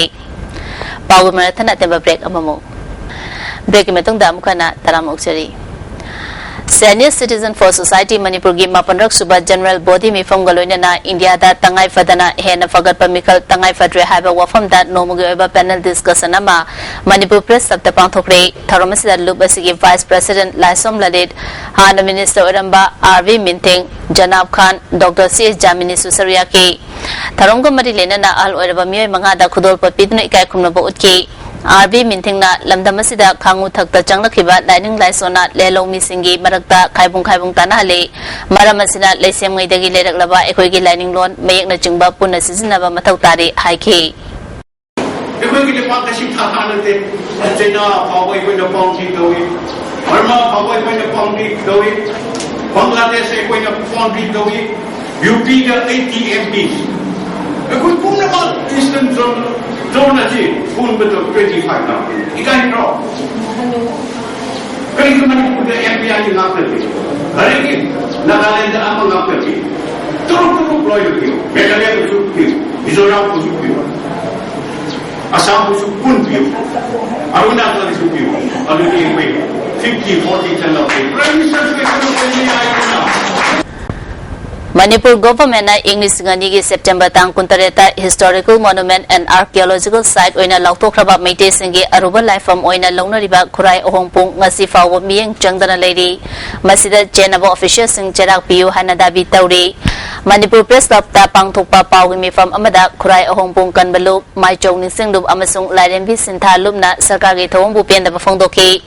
ꯄꯥꯎꯒꯤ ꯃꯔꯛ ꯊꯠꯅ ꯑꯇꯦꯟꯕ ꯕ꯭ꯔꯦꯛ ꯑꯃꯃꯨꯛ꯫ ꯕ꯭ꯔꯦꯛꯀꯤ ꯃꯇꯨꯡꯗ ꯑꯃꯨꯛ ꯍꯟꯅ ꯇꯔꯥꯝꯅ ꯑꯣꯛꯆꯔꯤ꯫ Senior Citizen for Society ꯃꯅꯤꯄꯨꯔꯒꯤ ꯃꯥꯄꯟꯔꯛ ꯁꯨꯕ ꯖꯦꯅꯔꯦꯜ ꯕꯣꯗꯤ ꯃꯤꯐꯝꯒ ꯂꯣꯏꯅꯅ ꯏꯟꯗꯤꯌꯥꯗ ꯇꯉꯥꯏ ꯐꯗꯅ ꯍꯦꯟꯅ ꯐꯒꯠꯄ ꯃꯤꯈꯜ ꯇꯉꯥꯏ ꯐꯗ꯭ꯔꯦ ꯍꯥꯏꯕ ꯋꯥꯐꯝꯗ ꯅꯣꯡꯃꯒꯤ ꯑꯣꯏꯕ ꯄꯦꯅꯦꯜ ꯗꯤꯁꯀꯁꯟ ꯑꯃ ꯃꯅꯤꯄꯨꯔ ꯄ꯭ꯔꯦꯁ ꯀ꯭ꯂꯕꯇ ꯄꯥꯡꯊꯣꯛꯈ꯭ꯔꯦ꯫ ꯊꯧꯔꯝ ꯑꯁꯤꯗ ꯂꯨꯞ ꯑꯁꯤꯒꯤ ꯚꯥꯏꯁ ꯄ꯭ꯔꯦꯁꯤꯗꯦꯟꯠ ꯂꯥꯏꯁꯣꯝ ꯂꯂꯤꯠ, ꯍꯥꯟꯅ ꯃꯤꯅꯤꯁꯇꯔ ꯑꯣꯏꯔꯝꯕ ꯑꯥꯔ ꯕꯤ ꯃꯤꯟꯊꯤꯡ, ꯖꯅꯥꯕ ꯈꯥꯟ, ꯗꯣꯛꯇꯔ ꯁꯤ ꯑꯦꯁ ꯖꯥꯃꯤꯅꯤꯁꯨ ꯁꯔꯨꯛ ꯌꯥꯈꯤ꯫ ꯊꯧꯔꯝꯒ ꯃꯔꯤ ꯂꯩꯅꯅ ꯑꯍꯜ ꯑꯣꯏꯔꯕ ꯃꯤꯑꯣꯏ ꯃꯉꯥꯗ ꯈꯨꯗꯣꯜꯄꯣꯠ ꯄꯤꯗꯨꯅ ꯏꯀꯥꯏ ꯈꯨꯝꯅꯕ ꯎꯠꯈꯤ꯫ ꯑꯥꯔ ꯕꯤ ꯃꯤꯟꯊꯤꯡꯅ ꯂꯝꯗꯝ ꯑꯁꯤꯗ ꯈꯥꯉꯨ ꯊꯛꯇ ꯆꯪꯂꯛꯈꯤꯕ ꯂꯥꯏꯅꯤꯡ ꯂꯥꯏꯁꯣꯟꯅ ꯂꯦꯂꯧꯃꯤꯁꯤꯡꯒꯤ ꯃꯔꯛꯇ ꯈꯥꯏꯕꯨꯡ ꯈꯥꯏꯕꯨꯡ ꯇꯥꯅꯍꯜꯂꯤ꯫ ꯃꯔꯝ ꯑꯁꯤꯅ ꯂꯩꯁꯦꯝꯉꯩꯗꯒꯤ ꯂꯩꯔꯛꯂꯕ ꯑꯩꯈꯣꯏꯒꯤ ꯂꯥꯏꯅꯤꯡꯂꯣꯟ ꯃꯌꯦꯛꯅꯆꯤꯡꯕ ꯄꯨꯟꯅ ꯁꯤꯖꯤꯟꯅꯕ ꯃꯊꯧ ꯇꯥꯔꯤ ꯍꯥꯏꯈꯤ꯫ ꯑꯩꯈꯣꯏꯒꯤ ꯂꯩꯄꯥꯛ ꯑꯁꯤ ꯊꯥ ꯊꯥ ꯅꯠꯇꯦ꯫ ꯆꯩꯅꯥ ꯐꯥꯎꯕ ꯑꯩꯈꯣꯏꯅ ꯄꯥꯎꯟꯗ꯭ꯔꯤ ꯇꯧꯏ, ꯕꯔꯃꯥ ꯐꯥꯎꯕ ꯑꯩꯈꯣꯏꯅ ꯄꯥꯎꯟꯗ꯭ꯔꯤ ꯇꯧꯏ, ꯕꯪꯒ꯭ꯂꯥꯗꯦꯁ ꯑꯩꯈꯣꯏꯅ ꯄꯥꯎꯟꯗ꯭ꯔꯤ ꯇꯧꯏ, ꯌꯨ ꯄꯤꯒ ꯑꯩꯠꯇꯤ ꯑꯦꯝ ꯄꯤ꯫ ꯑꯩꯈꯣꯏ ꯄꯨꯝꯅꯃꯛ ꯏꯁꯇꯔꯟ ꯖꯣꯟ, ꯖꯣꯟ ꯑꯁꯤ ꯄꯨꯟꯕꯗ ꯇ꯭ꯋꯦꯟꯇꯤ ꯐꯥꯏꯚ ꯂꯥꯛ꯫ ꯏꯀꯥꯏꯗ꯭ꯔꯣ? ꯀꯔꯤꯒꯤ ꯃꯅꯤꯄꯨꯔꯗ ꯑꯦꯝ ꯄꯤ ꯑꯅꯤ ꯉꯥꯛꯇꯗꯤ? ꯀꯔꯤꯒꯤ ꯅꯥꯒꯥꯂꯦꯟꯗ ꯑꯃ ꯉꯥꯛꯇꯗꯤ? ꯇꯔꯨꯛ ꯇꯔꯨꯛ ꯂꯣꯏꯅ ꯄꯤꯌꯨ, ꯃꯦꯘꯥꯂꯌꯥꯗꯁꯨ ꯄꯤꯌꯨ, ꯃꯤꯖꯣꯔꯥꯝꯗꯁꯨ ꯄꯤꯌꯨ꯫ ꯑꯁꯥꯝꯕꯨꯁꯨ ꯀꯨꯟ ꯄꯤꯌꯨ, ꯑꯔꯨꯅꯥꯆꯜꯒꯤꯁꯨ ꯄꯤꯌꯨ꯫ ꯑꯗꯨꯗꯤ ꯑꯩꯈꯣꯏ fifty forty ꯈꯟꯅꯕ ꯄ꯭ꯔꯥꯏꯝ ꯃꯤꯅꯤꯁꯇꯔꯁꯨ ꯀꯩꯁꯨ ꯂꯧꯕ ꯌꯥꯏꯗꯅ꯫ ꯃꯅꯤꯄꯨꯔ ꯒꯣꯚꯔꯟꯃꯦꯟꯠꯅ ꯏꯪ ꯂꯤꯁꯤꯡ ꯑꯅꯤꯒꯤ ꯁꯦꯞꯇꯦꯝꯕꯔ ꯇꯥꯡ ꯀꯨꯟꯇꯔꯦꯠꯇ Historical Monument and Archaeological Site ꯑꯣꯏꯅ ꯂꯥꯎꯊꯣꯛꯈ꯭ꯔꯕ ꯃꯩꯇꯩꯁꯤꯡꯒꯤ ꯑꯔꯨꯕ ꯂꯥꯏꯐꯝ ꯑꯣꯏꯅ ꯂꯧꯅꯔꯤꯕ ꯈꯨꯔꯥꯏ ꯑꯍꯣꯡꯄꯨꯡ ꯉꯁꯤ ꯐꯥꯎꯕ ꯃꯤꯠꯌꯦꯡ ꯆꯪꯗꯅ ꯂꯩꯔꯤ꯫ ꯃꯁꯤꯗ ꯆꯦꯟꯅꯕ ꯑꯣꯐꯤꯁꯤꯌꯦꯜꯁꯤꯡ ꯆꯦꯔꯥꯛ ꯄꯤꯌꯨ ꯍꯥꯏꯅ ꯗꯥꯕꯤ ꯇꯧꯔꯤ꯫ ꯃꯅꯤꯄꯨꯔ ꯄ꯭ꯔꯦꯁ ꯀ꯭ꯂꯕꯇ ꯄꯥꯡꯊꯣꯛꯄ ꯄꯥꯎꯒꯤ ꯃꯤꯐꯝ ꯑꯃꯗ ꯈꯨꯔꯥꯏ ꯑꯍꯣꯡꯄꯨꯡ ꯀꯟꯕ ꯂꯨꯞ, ꯃꯥꯏꯆꯧ ꯅꯤꯡꯁꯤꯡ ꯂꯨꯞ ꯑꯃꯁꯨꯡ ꯂꯥꯏꯔꯦꯝꯕꯤ ꯁꯤꯟꯊꯥ ꯂꯨꯞꯅ ꯁꯔꯀꯥꯔꯒꯤ ꯊꯧꯑꯣꯡꯕꯨ ꯄꯦꯟꯗꯕ ꯐꯣꯡꯗꯣꯛꯈꯤ꯫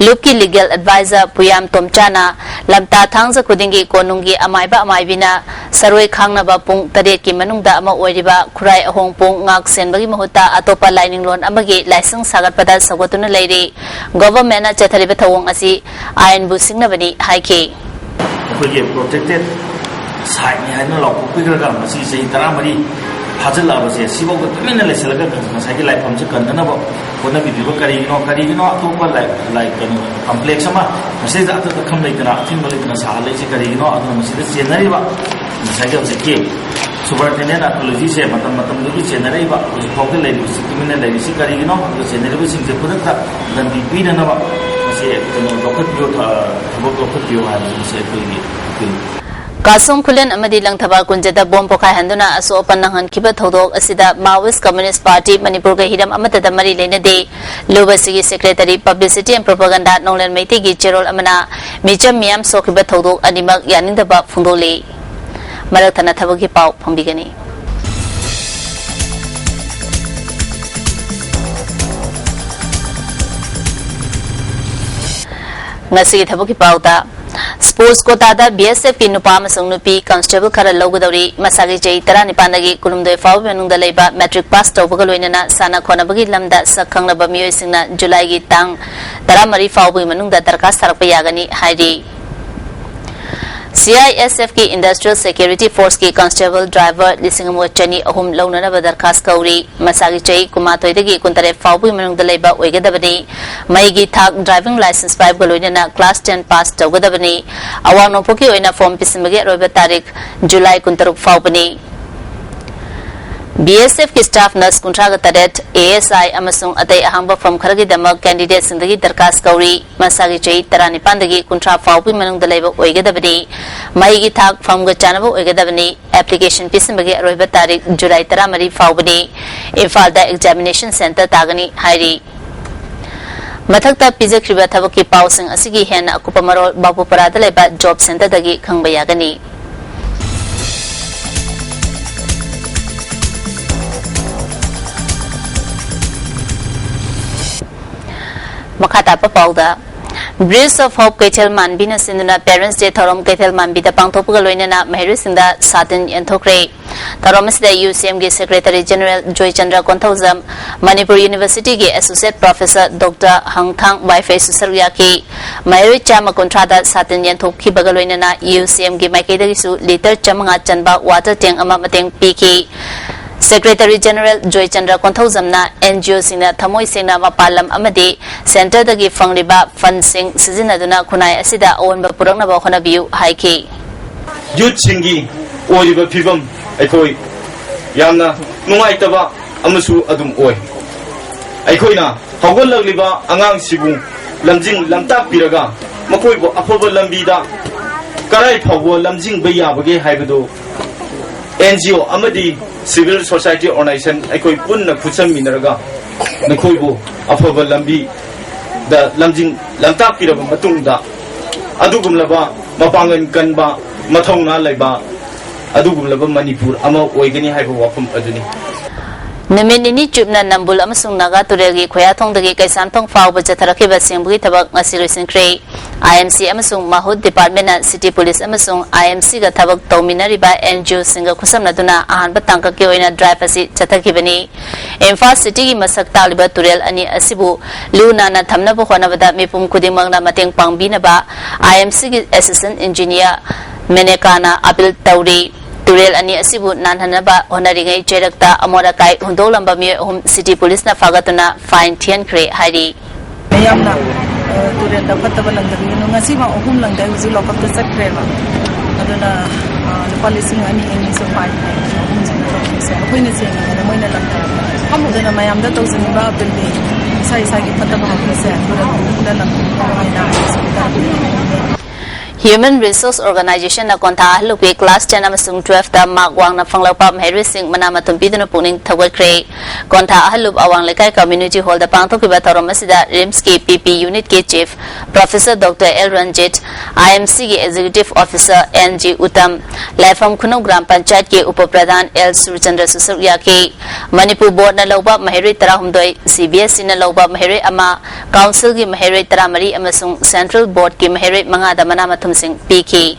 ꯂꯨꯞꯀꯤ ꯂꯤꯒꯦꯜ ꯑꯦꯗꯚꯥꯏꯖꯔ ꯄꯨꯌꯥꯝ ꯇꯣꯝꯆꯥꯅ ꯂꯝꯇꯥ ꯊꯥꯡꯖ ꯈꯨꯗꯤꯡꯒꯤ ꯀꯣꯅꯨꯡꯒꯤ ꯑꯃꯥꯏꯕ ꯑꯃꯥꯏꯕꯤꯅ ꯁꯔꯣꯏ ꯈꯥꯡꯅꯕ ꯄꯨꯡ ꯇꯔꯦꯠꯀꯤ ꯃꯅꯨꯡꯗ ꯑꯃ ꯑꯣꯏꯔꯤꯕ ꯈꯨꯔꯥꯏ ꯑꯍꯣꯡꯄꯨꯡ ꯉꯥꯛ ꯁꯦꯟꯕꯒꯤ ꯃꯍꯨꯠꯇ ꯑꯇꯣꯞꯄ ꯂꯥꯏꯅꯤꯡꯂꯣꯟ ꯑꯃꯒꯤ ꯂꯥꯏꯁꯪ ꯁꯥꯒꯠꯄꯗ ꯁꯧꯒꯠꯇꯨꯅ ꯂꯩꯔꯤ꯫ ꯒꯣꯚꯔꯟꯃꯦꯟꯠꯅ ꯆꯠꯊꯔꯤꯕ ꯊꯧꯑꯣꯡ ꯑꯁꯤ ꯑꯥꯏꯟꯕꯨ ꯁꯤꯡꯅꯕꯅꯤ ꯍꯥꯏꯈꯤ꯫ ꯑꯩꯈꯣꯏꯒꯤ ꯄ꯭ꯔꯣꯇꯦꯛꯇꯦꯠ ꯁꯥꯏꯠꯅꯤ ꯍꯥꯏꯗꯨꯅ ꯂꯥꯎꯊꯣꯛꯄꯤꯈ꯭ꯔꯒ ꯃꯁꯤ ꯆꯍꯤ ꯇꯔꯥꯃꯔꯤ ꯐꯥꯖꯤꯜꯂꯛꯑꯕꯁꯦ ꯁꯤꯐꯥꯎꯗ ꯇꯨꯃꯤꯟꯅ ꯂꯩꯁꯤꯜꯂꯒ ꯉꯁꯥꯏꯒꯤ ꯂꯥꯏꯐꯝꯁꯦ ꯀꯟꯗꯅꯕ ꯍꯣꯠꯅꯕꯤꯗ꯭ꯔꯤꯕ ꯀꯔꯤꯒꯤꯅꯣ? ꯀꯔꯤꯒꯤꯅꯣ ꯑꯇꯣꯞꯄ ꯂꯥꯏ-, ꯂꯥꯏ-, ꯀꯩꯅꯣ, ꯀꯝꯄ꯭ꯂꯦꯛꯁ ꯑꯃ ꯃꯁꯤꯗ ꯑꯇꯠ ꯑꯈꯝ ꯂꯩꯇꯅ ꯑꯊꯤꯡꯕ ꯂꯩꯇꯅ ꯁꯥꯍꯜꯂꯛꯏꯁꯦ ꯀꯔꯤꯒꯤꯅꯣ? ꯑꯗꯨꯅ ꯃꯁꯤꯗ ꯆꯦꯟꯅꯔꯤꯕ ꯉꯁꯥꯏꯒꯤ ꯍꯧꯖꯤꯛꯀꯤ ꯁꯨꯄꯔꯤꯟꯇꯦꯟꯗꯦꯟꯠ ꯑꯥꯔꯀꯤꯑꯣꯂꯣꯖꯤꯁꯦ ꯃꯇꯝ ꯃꯇꯝꯗꯨꯒꯤ ꯆꯦꯟꯅꯔꯛꯏꯕ, ꯍꯧꯖꯤꯛꯐꯥꯎꯗ ꯂꯩꯔꯤꯕꯁꯤ ꯇꯨꯃꯤꯟꯅ ꯂꯩꯔꯤꯁꯤ ꯀꯔꯤꯒꯤꯅꯣ? ꯑꯗꯨꯒ ꯆꯦꯟꯅꯔꯤꯕꯁꯤꯡꯁꯦ ꯈꯨꯗꯛꯇ ꯗꯟꯗꯤ ꯄꯤꯅꯅꯕ ꯃꯁꯤ ꯀꯩꯅꯣ ꯂꯧꯈꯠꯄꯤꯌꯨ, ꯊ-, ꯊꯕꯛ ꯂꯧꯈꯠꯄꯤꯌꯨ ꯍꯥꯏꯕꯁꯤ ꯃꯁꯤ ꯑꯩꯈꯣꯏꯒꯤ ꯑꯄꯤꯜꯅꯤ꯫ ꯀꯥꯁꯣꯝ ꯈꯨꯂꯦꯟ ꯑꯃꯗꯤ ꯂꯪꯊꯕꯥꯜ ꯀꯨꯟꯖꯗ ꯕꯣꯝ ꯄꯣꯈꯥꯏꯍꯟꯗꯨꯅ ꯑꯁꯣꯛ ꯑꯄꯟ ꯅꯪꯍꯟꯈꯤꯕ ꯊꯧꯗꯣꯛ ꯑꯁꯤꯗ Maoist Communist Party ꯃꯅꯤꯄꯨꯔꯒ ꯍꯤꯔꯝ ꯑꯃꯠꯇꯗ ꯃꯔꯤ ꯂꯩꯅꯗꯦ꯫ ꯂꯨꯞ ꯑꯁꯤꯒꯤ secretary, publicity and propaganda ꯅꯣꯡꯂꯦꯟ ꯃꯩꯇꯩꯒꯤ ꯆꯦꯔꯣꯜ ꯑꯃꯅ ꯃꯤꯆꯝ ꯃꯤꯌꯥꯝ ꯁꯣꯛꯈꯤꯕ ꯊꯧꯗꯣꯛ ꯑꯅꯤꯃꯛ ꯌꯥꯅꯤꯡꯗꯕ ꯐꯣꯡꯗꯣꯛꯂꯤ꯫ ꯃꯔꯛ ꯊꯠꯅ ꯊꯕꯛꯀꯤ ꯄꯥꯎ ꯐꯪꯕꯤꯒꯅꯤ꯫ ꯉꯁꯤꯒꯤ ꯊꯕꯛꯀꯤ ꯄꯥꯎꯗ, ꯁ꯭ꯄꯣꯔꯠꯁ ꯀꯣꯇꯥꯗ ꯕꯤ ꯑꯦꯁ ꯑꯦꯐꯀꯤ ꯅꯨꯄꯥ ꯑꯃꯁꯨꯡ ꯅꯨꯄꯤ ꯀꯟꯁꯇꯦꯕꯜ ꯈꯔ ꯂꯧꯒꯗꯧꯔꯤ꯫ ꯃꯁꯥꯒꯤ ꯆꯍꯤ ꯇꯔꯥꯅꯤꯄꯥꯟꯗꯒꯤ ꯀꯨꯟꯍꯨꯝꯗꯣꯏ ꯐꯥꯎꯕꯒꯤ ꯃꯅꯨꯡꯗ ꯂꯩꯕ ꯃꯦꯇ꯭ꯔꯤꯛ ꯄꯥꯁ ꯇꯧꯕꯒ ꯂꯣꯏꯅꯅ ꯁꯥꯟꯅ ꯈꯣꯠꯅꯕꯒꯤ ꯂꯝꯗ ꯁꯛ ꯈꯪꯂꯕ ꯃꯤꯑꯣꯏꯁꯤꯡꯅ ꯖꯨꯂꯥꯏꯒꯤ ꯇꯥꯡ ꯇꯔꯥꯃꯔꯤ ꯐꯥꯎꯕꯒꯤ ꯃꯅꯨꯡꯗ ꯗꯔꯈꯥꯁ ꯊꯥꯔꯛꯄ ꯌꯥꯒꯅꯤ ꯍꯥꯏꯔꯤ꯫ ꯁꯤ ꯑꯥꯏ ꯑꯦꯁ ꯑꯦꯐꯀꯤ Industrial Security Forceꯀꯤ ꯀꯟꯁꯇꯦꯕꯜ ꯗ꯭ꯔꯥꯏꯚꯔ ꯂꯤꯁꯤꯡ ꯑꯃꯒ ꯆꯅꯤ ꯑꯍꯨꯝ ꯂꯧꯅꯅꯕ ꯗꯔꯈꯥꯁ ꯀꯧꯔꯤ꯫ ꯃꯁꯥꯒꯤ ꯆꯍꯤ ꯀꯨꯟꯃꯥꯊꯣꯏꯗꯒꯤ ꯀꯨꯟꯇꯔꯦꯠ ꯐꯥꯎꯕꯒꯤ ꯃꯅꯨꯡꯗ ꯂꯩꯕ ꯑꯣꯏꯒꯗꯕꯅꯤ꯫ ꯃꯍꯩꯒꯤ ꯊꯥꯛ ꯗ꯭ꯔꯥꯏꯚꯤꯡ ꯂꯥꯏꯁꯦꯟꯁ ꯄꯥꯏꯕꯒ ꯂꯣꯏꯅꯅ class ten pass ꯇꯧꯒꯗꯕꯅꯤ꯫ ꯑꯋꯥꯡ ꯅꯣꯡꯄꯣꯛꯀꯤ ꯑꯣꯏꯅ ꯐꯣꯔꯝ ꯄꯤꯁꯤꯟꯕꯒꯤ ꯑꯔꯣꯏꯕ ꯇꯥꯔꯤꯛ ꯖꯨꯂꯥꯏ ꯀꯨꯟꯇꯔꯨꯛ ꯐꯥꯎꯕꯅꯤ꯫ B S F ꯀꯤ staff nurse ꯀꯨꯟꯊ꯭ꯔꯥꯒ ꯇꯔꯦꯠ, A S I ꯑꯃꯁꯨꯡ ꯑꯇꯩ ꯑꯍꯥꯡꯕ ꯐꯝ ꯈꯔꯒꯤꯗꯃꯛ candidateꯁꯤꯡꯗꯒꯤ ꯗꯔꯈꯥꯁ ꯀꯧꯔꯤ꯫ ꯃꯁꯥꯒꯤ ꯆꯍꯤ ꯇꯔꯥꯅꯤꯄꯥꯟꯗꯒꯤ ꯀꯨꯟꯊ꯭ꯔꯥ ꯐꯥꯎꯕꯒꯤ ꯃꯅꯨꯡꯗ ꯂꯩꯕ ꯑꯣꯏꯒꯗꯕꯅꯤ꯫ ꯃꯍꯩꯒꯤ ꯊꯥꯛ ꯐꯝꯒ ꯆꯥꯟꯅꯕ ꯑꯣꯏꯒꯗꯕꯅꯤ꯫ Application ꯄꯤꯁꯤꯟꯕꯒꯤ ꯑꯔꯣꯏꯕ ꯇꯥꯔꯤꯛ ꯖꯨꯂꯥꯏ ꯇꯔꯥꯃꯔꯤ ꯐꯥꯎꯕꯅꯤ꯫ ꯏꯝꯐꯥꯜꯗ examination centre ꯇꯥꯒꯅꯤ ꯍꯥꯏꯔꯤ꯫ ꯃꯊꯛꯇ ꯄꯤꯖꯈ꯭ꯔꯤꯕ ꯊꯕꯛꯀꯤ ꯄꯥꯎꯁꯤꯡ ꯑꯁꯤꯒꯤ ꯍꯦꯟꯅ ꯑꯀꯨꯞꯄ ꯃꯔꯣꯜ ꯕꯥꯕꯨꯄꯔꯥꯗ ꯂꯩꯕ job centreꯗꯒꯤ ꯈꯪꯕ ꯌꯥꯒꯅꯤ꯫ ꯃꯈꯥ ꯇꯥꯕ ꯄꯥꯎꯗ, Bridge of Hope ꯀꯩꯊꯦꯜ ꯃꯥꯟꯕꯤꯅ ꯁꯤꯟꯗꯨꯅ Parents Day ꯊꯧꯔꯝ ꯀꯩꯊꯦꯜ ꯃꯥꯟꯕꯤꯗ ꯄꯥꯡꯊꯣꯛꯄꯒ ꯂꯣꯏꯅꯅ ꯃꯍꯩꯔꯣꯏꯁꯤꯡꯗ ꯁꯥꯇꯤꯟ ꯌꯦꯟꯊꯣꯛꯈ꯭ꯔꯦ꯫ ꯊꯧꯔꯝ ꯑꯁꯤꯗ U C Mꯒꯤ Secretary General Joychandra Konthoujam, Manipur Universityꯒꯤ Associate Professor Doctor ꯍꯪꯊꯥꯡ ꯋꯥꯏꯐꯩꯁꯨ ꯁꯔꯨꯛ ꯌꯥꯈꯤ꯫ ꯃꯍꯩꯔꯣꯏ ꯆꯥꯝꯃ ꯀꯨꯟꯊ꯭ꯔꯥꯗ ꯁꯥꯇꯤꯟ ꯌꯦꯟꯊꯣꯛꯈꯤꯕꯒ ꯂꯣꯏꯅꯅ U C Mꯒꯤ ꯃꯥꯏꯀꯩꯗꯒꯤꯁꯨ litre ꯆꯥꯝꯃꯉꯥ ꯆꯟꯕ water tank ꯑꯃ ꯃꯇꯦꯡ ꯄꯤꯈꯤ꯫ Secretary General Joychandra ꯀꯣꯟꯊꯧꯖꯝꯅ N G Oꯁꯤꯡꯅ ꯊꯃꯣꯏ ꯁꯦꯡꯅ ꯃꯄꯥꯟ ꯂꯝ ꯑꯃꯗꯤ centreꯗꯒꯤ ꯐꯪꯂꯤꯕ fundꯁꯤꯡ ꯁꯤꯖꯤꯟꯅꯗꯨꯅ ꯈꯨꯟꯅꯥꯏ ꯑꯁꯤꯗ ꯑꯑꯣꯟꯕ ꯄꯨꯔꯛꯅꯕ ꯍꯣꯠꯅꯕꯤꯌꯨ ꯍꯥꯏꯈꯤ꯫ Youthꯁꯤꯡꯒꯤ ꯑꯣꯏꯔꯤꯕ ꯐꯤꯕꯝ ꯑꯩꯈꯣꯏ ꯌꯥꯝꯅ ꯅꯨꯡꯉꯥꯏꯇꯕ ꯑꯃꯁꯨ ꯑꯗꯨꯝ ꯑꯣꯏ꯫ ꯑꯩꯈꯣꯏꯅ ꯍꯧꯒꯠꯂꯛꯂꯤꯕ ꯑꯉꯥꯡꯁꯤꯕꯨ ꯂꯝꯖꯤꯡ ꯂꯝꯇꯥꯛꯄꯤꯔꯒ ꯃꯈꯣꯏꯕꯨ ꯑꯐꯕ ꯂꯝꯕꯤꯗ ꯀꯗꯥꯏ ꯐꯥꯎꯕ ꯂꯝꯖꯤꯡꯕ ꯌꯥꯕꯒꯦ ꯍꯥꯏꯕꯗꯨ N G O ꯑꯃꯗꯤ civil society organization ꯑꯩꯈꯣꯏ ꯄꯨꯟꯅ ꯈꯨꯠꯁꯝꯃꯤꯟꯅꯔꯒ ꯃꯈꯣꯏꯕꯨ ꯑꯐꯕ ꯂꯝꯕꯤꯗ ꯂꯝꯖꯤꯡ ꯂꯝꯇꯥꯛꯄꯤꯔꯕ ꯃꯇꯨꯡꯗ ꯑꯗꯨꯒꯨꯝꯂꯕ ꯃꯄꯥꯡꯒꯜ ꯀꯟꯕ, ꯃꯊꯧꯅꯥ ꯂꯩꯕ ꯑꯗꯨꯒꯨꯝꯂꯕ ꯃꯅꯤꯄꯨꯔ ꯑꯃ ꯑꯣꯏꯒꯅꯤ ꯍꯥꯏꯕ ꯋꯥꯐꯝ ꯑꯗꯨꯅꯤ꯫ ꯅꯨꯃꯤꯠ ꯅꯤꯅꯤ ꯆꯨꯞꯅ ꯅꯝꯕꯨꯜ ꯑꯃꯁꯨꯡ ꯅꯥꯒꯥ ꯇꯨꯔꯦꯜꯒꯤ ꯈꯣꯌꯥꯊꯣꯡꯗꯒꯤ ꯀꯩꯁꯥꯝꯊꯣꯡ ꯐꯥꯎꯕ ꯆꯠꯊꯔꯛꯈꯤꯕ ꯁꯦꯡꯕꯒꯤ ꯊꯕꯛ ꯉꯁꯤ ꯂꯣꯏꯁꯤꯟꯈ꯭ꯔꯦ꯫ I M C ꯑꯃꯁꯨꯡ ꯃꯍꯨꯠ departmentꯅ city police ꯑꯃꯁꯨꯡ I M Cꯒ ꯊꯕꯛ ꯇꯧꯃꯤꯟꯅꯔꯤꯕ N G Oꯁꯤꯡꯒ ꯈꯨꯠꯁꯝꯅꯗꯨꯅ ꯑꯍꯥꯟꯕ ꯇꯥꯡꯀꯛꯀꯤ ꯑꯣꯏꯅ drive ꯑꯁꯤ ꯆꯠꯊꯈꯤꯕꯅꯤ꯫ ꯏꯝꯐꯥꯜ cityꯒꯤ ꯃꯁꯛ ꯇꯥꯛꯂꯤꯕ ꯇꯨꯔꯦꯜ ꯑꯅꯤ ꯑꯁꯤꯕꯨ ꯂꯨ ꯅꯥꯟꯅ ꯊꯝꯅꯕ ꯍꯣꯠꯅꯕꯗ ꯃꯤꯄꯨꯝ ꯈꯨꯗꯤꯡꯃꯛꯅ ꯃꯇꯦꯡ ꯄꯥꯡꯕꯤꯅꯕ I M Cꯒꯤ assistant engineer ꯃꯦꯅꯦꯀꯥꯅ appeal ꯇꯧꯔꯤ꯫ ꯇꯨꯔꯦꯜ ꯑꯅꯤ ꯑꯁꯤꯕꯨ ꯅꯥꯟꯍꯟꯅꯕ ꯍꯣꯠꯅꯔꯤꯉꯩ ꯆꯩꯔꯛꯇ ꯑꯃꯣꯠ ꯑꯀꯥꯏ ꯍꯨꯟꯗꯣꯛꯂꯝꯕ ꯃꯤꯑꯣꯏ ꯑꯍꯨꯝ city policeꯅ ꯐꯥꯒꯠꯇꯨꯅ fine ꯊꯤꯍꯟꯈ꯭ꯔꯦ ꯍꯥꯏꯔꯤ꯫ ꯃꯌꯥꯝꯅ, ꯑ, ꯇꯨꯔꯦꯜꯗ ꯐꯠꯇꯕ ꯂꯪꯊꯕꯤꯒꯅꯨ꯫ ꯉꯁꯤꯃꯛ ꯑꯍꯨꯝ ꯂꯪꯊꯩ, ꯍꯧꯖꯤꯛ ꯂꯣꯛꯑꯞꯇ ꯆꯠꯈ꯭ꯔꯦꯕ꯫ ꯑꯗꯨꯅ, ꯑ, ꯂꯨꯄꯥ ꯂꯤꯁꯤꯡ ꯑꯅꯤ ꯑꯅꯤꯁꯨ fine, ꯑꯍꯨꯝꯁꯤꯅ ꯂꯧꯈ꯭ꯔꯦ꯫ ꯑꯩꯈꯣꯏꯅ ꯆꯦꯟꯕꯗ ꯃꯣꯏꯅ ꯂꯝ ꯇꯥꯔꯛꯄ꯫ ꯑꯗꯨꯅ ꯃꯌꯥꯝꯗ ꯇꯧꯖꯅꯤꯡꯕ ꯑꯄꯤꯜꯗꯤ ꯏꯁꯥ ꯏꯁꯥꯒꯤ ꯐꯠꯇꯕ ꯍꯧꯔꯛꯄꯁꯦ ꯃꯔꯝ ꯂꯝ ꯅꯨꯡꯉꯥꯏꯅ꯫ Human Resource Organizationꯅ ꯀꯣꯟꯊꯥ ꯑꯍꯜꯂꯨꯞꯀꯤ class ten ꯑꯃꯁꯨꯡ twelveꯇ mark ꯋꯥꯡꯅ ꯐꯪꯂꯛꯄ ꯃꯍꯩꯔꯣꯏꯁꯤꯡ ꯃꯅꯥ ꯃꯊꯨꯝ ꯄꯤꯗꯨꯅ ꯄꯨꯛꯅꯤꯡ ꯊꯧꯒꯠꯈ꯭ꯔꯦ꯫ ꯀꯣꯟꯊꯥ ꯑꯍꯜꯂꯨꯞ ꯑꯋꯥꯡ ꯂꯩꯀꯥꯏ community hallꯗ ꯄꯥꯡꯊꯣꯛꯈꯤꯕ ꯊꯧꯔꯝ ꯑꯁꯤꯗ RIMSꯀꯤ PP unitꯀꯤ chief professor Doctor L Ranjit, IMCꯒꯤ executive officer N G Uttam, ꯂꯥꯏꯐꯝ ꯈꯨꯅꯧ ꯒ꯭ꯔꯥꯝ ꯄꯟꯆꯥꯌꯠꯀꯤ ꯎꯄ ꯄ꯭ꯔꯙꯥꯟ L ꯁꯨꯔꯆꯟꯗ꯭ꯔꯁꯨ ꯁꯔꯨꯛ ꯌꯥꯈꯤ꯫ ꯃꯅꯤꯄꯨꯔ boardꯅ ꯂꯧꯕ ꯃꯍꯩꯔꯣꯏ ꯇꯔꯥꯍꯨꯝꯗꯣꯏ, CBSEꯅ ꯂꯧꯕ ꯃꯍꯩꯔꯣꯏ ꯑꯃ, councilꯒꯤ ꯃꯍꯩꯔꯣꯏ ꯇꯔꯥꯃꯔꯤ ꯑꯃꯁꯨꯡ central boardꯀꯤ ꯃꯍꯩꯔꯣꯏ ꯃꯉꯥꯗ ꯃꯅꯥ ꯃꯊꯨꯝꯁꯤꯡ ꯄꯤꯈꯤ꯫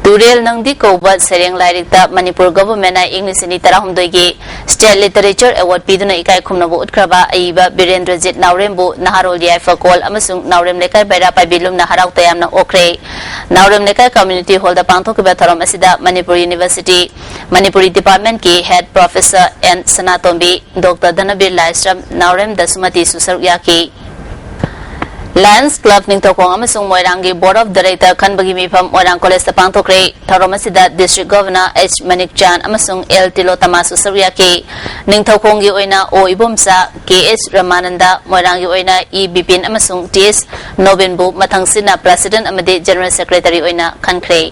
ꯇꯨꯔꯦꯜ ꯅꯪꯗꯤ ꯀꯧꯕ ꯁꯩꯔꯦꯡ ꯂꯥꯏꯔꯤꯛꯇ ꯃꯅꯤꯄꯨꯔ governmentꯅ ꯏꯪ ꯂꯤꯁꯤꯡ ꯑꯅꯤ ꯇꯔꯥꯍꯨꯝꯗꯣꯏꯒꯤ State Literature Award ꯄꯤꯗꯨꯅ ꯏꯀꯥꯏ ꯈꯨꯝꯅꯕ ꯎꯠꯈ꯭ꯔꯕ ꯑꯏꯕ ꯕꯤꯔꯦꯟꯗ꯭ꯔꯖꯤꯠ ꯅꯥꯎꯔꯦꯝꯕꯨ ꯅꯍꯥꯔꯣꯜ ꯌꯥꯏꯐ ꯀꯣꯜ ꯑꯃꯁꯨꯡ ꯅꯥꯎꯔꯦꯝ ꯂꯩꯀꯥꯏ ꯕꯩꯔꯥ ꯄꯥꯏꯕꯤ ꯂꯨꯝꯅ ꯍꯔꯥꯎ ꯇꯌꯥꯝꯅ ꯑꯣꯛꯈ꯭ꯔꯦ꯫ ꯅꯥꯎꯔꯦꯝ ꯂꯩꯀꯥꯏ community hallꯗ ꯄꯥꯡꯊꯣꯛꯈꯤꯕ ꯊꯧꯔꯝ ꯑꯁꯤꯗ Manipur University, Manipuri departmentꯀꯤ head professor N ꯁꯅꯥꯇꯣꯝꯕꯤ, Doctor ꯙꯅꯕꯤꯔ ꯂꯥꯏꯁ꯭ꯔꯝ, ꯅꯥꯎꯔꯦꯝ ꯗꯁꯨꯃꯇꯤꯁꯨ ꯁꯔꯨꯛ ꯌꯥꯈꯤ꯫ Lions Club ꯅꯤꯡꯊꯧꯈꯣꯡ ꯑꯃꯁꯨꯡ ꯃꯣꯏꯔꯥꯡꯒꯤ Board of Director ꯈꯟꯕꯒꯤ ꯃꯤꯐꯝ ꯃꯣꯏꯔꯥꯡ collegeꯇ ꯄꯥꯡꯊꯣꯛꯈ꯭ꯔꯦ꯫ ꯊꯧꯔꯝ ꯑꯁꯤꯗ district governor H ꯃꯅꯤꯛ ꯆꯥꯟ ꯑꯃꯁꯨꯡ L ꯇꯤꯂꯣꯇꯃꯥꯁꯨ ꯁꯔꯨꯛ ꯌꯥꯈꯤ꯫ ꯅꯤꯡꯊꯧꯈꯣꯡꯒꯤ ꯑꯣꯏꯅ ꯑꯣ ꯏꯕꯣꯝꯆꯥ, K H ꯔꯃꯥꯅꯟꯗ, ꯃꯣꯏꯔꯥꯡꯒꯤ ꯑꯣꯏꯅ ꯏ ꯕꯤꯄꯤꯟ ꯑꯃꯁꯨꯡ T H ꯅꯣꯕꯤꯟꯕꯨ ꯃꯊꯪꯁꯤꯠꯅ president ꯑꯃꯗꯤ general secretary ꯑꯣꯏꯅ ꯈꯟꯈ꯭ꯔꯦ꯫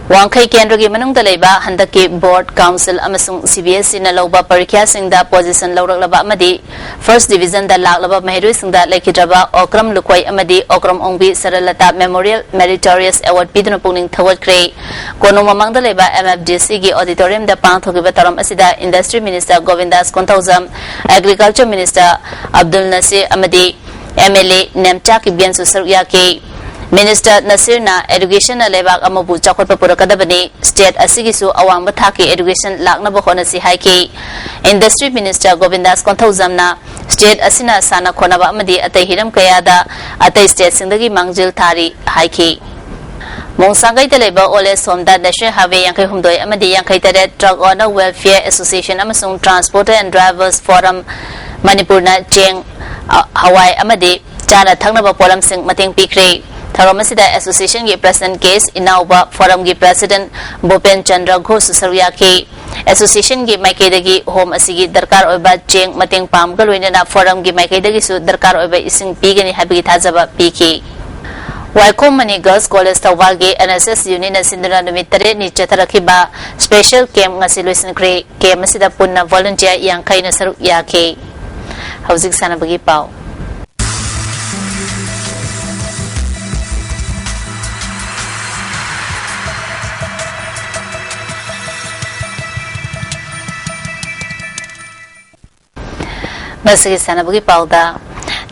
ꯋꯥꯡꯈꯩ ꯀꯦꯟꯗ꯭ꯔꯒꯤ ꯃꯅꯨꯡꯗ ꯂꯩꯕ ꯍꯟꯗꯛꯀꯤ board, council ꯑꯃꯁꯨꯡ CBSEꯅ ꯂꯧꯕ ꯄꯔꯤꯈ꯭ꯌꯥꯁꯤꯡꯗ position ꯂꯧꯔꯛꯂꯕ ꯑꯃꯗꯤ first divisionꯗ ꯂꯥꯛꯂꯕ ꯃꯍꯩꯔꯣꯏꯁꯤꯡꯗ ꯂꯩꯈꯤꯗ꯭ꯔꯕ ꯑꯣꯀ꯭ꯔꯝ ꯂꯨꯀꯣꯏ ꯑꯃꯗꯤ ꯑꯣꯀ꯭ꯔꯝ ꯑꯣꯡꯕꯤ ꯁꯔꯜꯂꯇꯥ Memorial Meritorious Award ꯄꯤꯗꯨꯅ ꯄꯨꯛꯅꯤꯡ ꯊꯧꯒꯠꯈ꯭ꯔꯦ꯫ ꯀꯣꯅꯨꯡ ꯃꯃꯥꯡꯗ ꯂꯩꯕ MFDCꯒꯤ auditoriumꯗ ꯄꯥꯡꯊꯣꯛꯈꯤꯕ ꯊꯧꯔꯝ ꯑꯁꯤꯗ Industry Minister ꯒꯣꯕꯤꯟꯗꯥꯁ Konthoujam, Agriculture Minister Abdul ꯅꯁꯤꯔ ꯑꯃꯗꯤ MLA ꯅꯦꯝꯆꯥ ꯀꯤꯞꯒꯦꯟꯁꯨ ꯁꯔꯨꯛ ꯌꯥꯈꯤ꯫ Minister ꯅꯁꯤꯔꯅ educationꯅ ꯂꯩꯕꯥꯛ ꯑꯃꯕꯨ ꯆꯥꯎꯈꯠꯄ ꯄꯨꯔꯛꯀꯗꯕꯅꯤ, state ꯑꯁꯤꯒꯤꯁꯨ ꯑꯋꯥꯡꯕ ꯊꯥꯛꯀꯤ education ꯂꯥꯛꯅꯕ ꯍꯣꯠꯅꯁꯤ ꯍꯥꯏꯈꯤ꯫ Industry Minister ꯒꯣꯕꯤꯟꯗꯥꯁ ꯀꯣꯟꯊꯧꯖꯝꯅ state ꯑꯁꯤꯅ ꯁꯥꯟꯅ ꯈꯣꯠꯅꯕ ꯑꯃꯗꯤ ꯑꯇꯩ ꯍꯤꯔꯝ ꯀꯌꯥꯗ ꯑꯇꯩ stateꯁꯤꯡꯗꯒꯤ ꯃꯥꯡꯖꯤꯜ ꯊꯥꯔꯤ ꯍꯥꯏꯈꯤ꯫ ꯃꯣꯡꯁꯥꯡꯒꯩꯗ ꯂꯩꯕ Old Age Homeꯗ National Highway ꯌꯥꯡꯈꯩ ꯍꯨꯝꯗꯣꯏ ꯑꯃꯗꯤ ꯌꯥꯡꯈꯩ ꯇꯔꯦꯠ Truck Owner Welfare Association ꯑꯃꯁꯨꯡ Transporter and Drivers Forum ꯃꯅꯤꯄꯨꯔꯅ ꯆꯦꯡ, ꯑ, ꯍꯋꯥꯏ ꯑꯃꯗꯤ ꯆꯥꯅ ꯊꯛꯅꯕ ꯄꯣꯠꯂꯝꯁꯤꯡ ꯃꯇꯦꯡ ꯄꯤꯈ꯭ꯔꯦ꯫ ꯊꯧꯔꯝ ꯑꯁꯤꯗ associationꯒꯤ president K H ꯏꯅꯥꯎꯕ, forumꯒꯤ president ꯚꯨꯄꯦꯟ Chandra ꯘꯣꯁꯁꯨ ꯁꯔꯨꯛ ꯌꯥꯈꯤ꯫ ꯑꯦꯁꯣꯁꯤꯌꯦꯁꯟꯒꯤ ꯃꯥꯏꯀꯩꯗꯒꯤ ꯍꯣꯝ ꯑꯁꯤꯒꯤ ꯗꯔꯀꯥꯔ ꯑꯣꯏꯕ ꯆꯦꯡ ꯃꯇꯦꯡ ꯄꯥꯡꯕꯒ ꯂꯣꯏꯅꯅ ꯐꯣꯔꯝꯒꯤ ꯃꯥꯏꯀꯩꯗꯒꯤꯁꯨ ꯗꯔꯀꯥꯔ ꯑꯣꯏꯕ ꯏꯁꯤꯡ ꯄꯤꯒꯅꯤ ꯍꯥꯏꯕꯒꯤ ꯊꯥꯖꯕ ꯄꯤꯈꯤ꯫ ꯋꯥꯏꯈꯣꯝ ꯃꯅꯤ ꯒꯔꯜꯁ ꯀꯣꯂꯦꯖ ꯊꯧꯕꯥꯜꯒꯤ ꯑꯦꯟ ꯑꯦꯁ ꯑꯦꯁ ꯌꯨꯅꯤꯠꯅ ꯁꯤꯟꯗꯨꯅ ꯅꯨꯃꯤꯠ ꯇꯔꯦꯠꯅꯤ ꯆꯠꯊꯔꯛꯈꯤꯕ ꯁ꯭ꯄꯦꯁꯦꯜ ꯀꯦꯝꯞ ꯉꯁꯤ ꯂꯣꯏꯁꯤꯟꯈ꯭ꯔꯦ꯫ ꯀꯦꯝꯞ ꯑꯁꯤꯗ ꯄꯨꯟꯅ ꯚꯣꯂꯨꯟꯇꯤꯌꯔ ꯌꯥꯡꯈꯩꯅ ꯁꯔꯨꯛ ꯌꯥꯈꯤ꯫ ꯍꯧꯖꯤꯛ ꯁꯥꯟꯅꯕꯒꯤ ꯄꯥꯎ꯫ ꯉꯁꯤꯒꯤ ꯁꯥꯟꯅꯕꯒꯤ ꯄꯥꯎꯗ,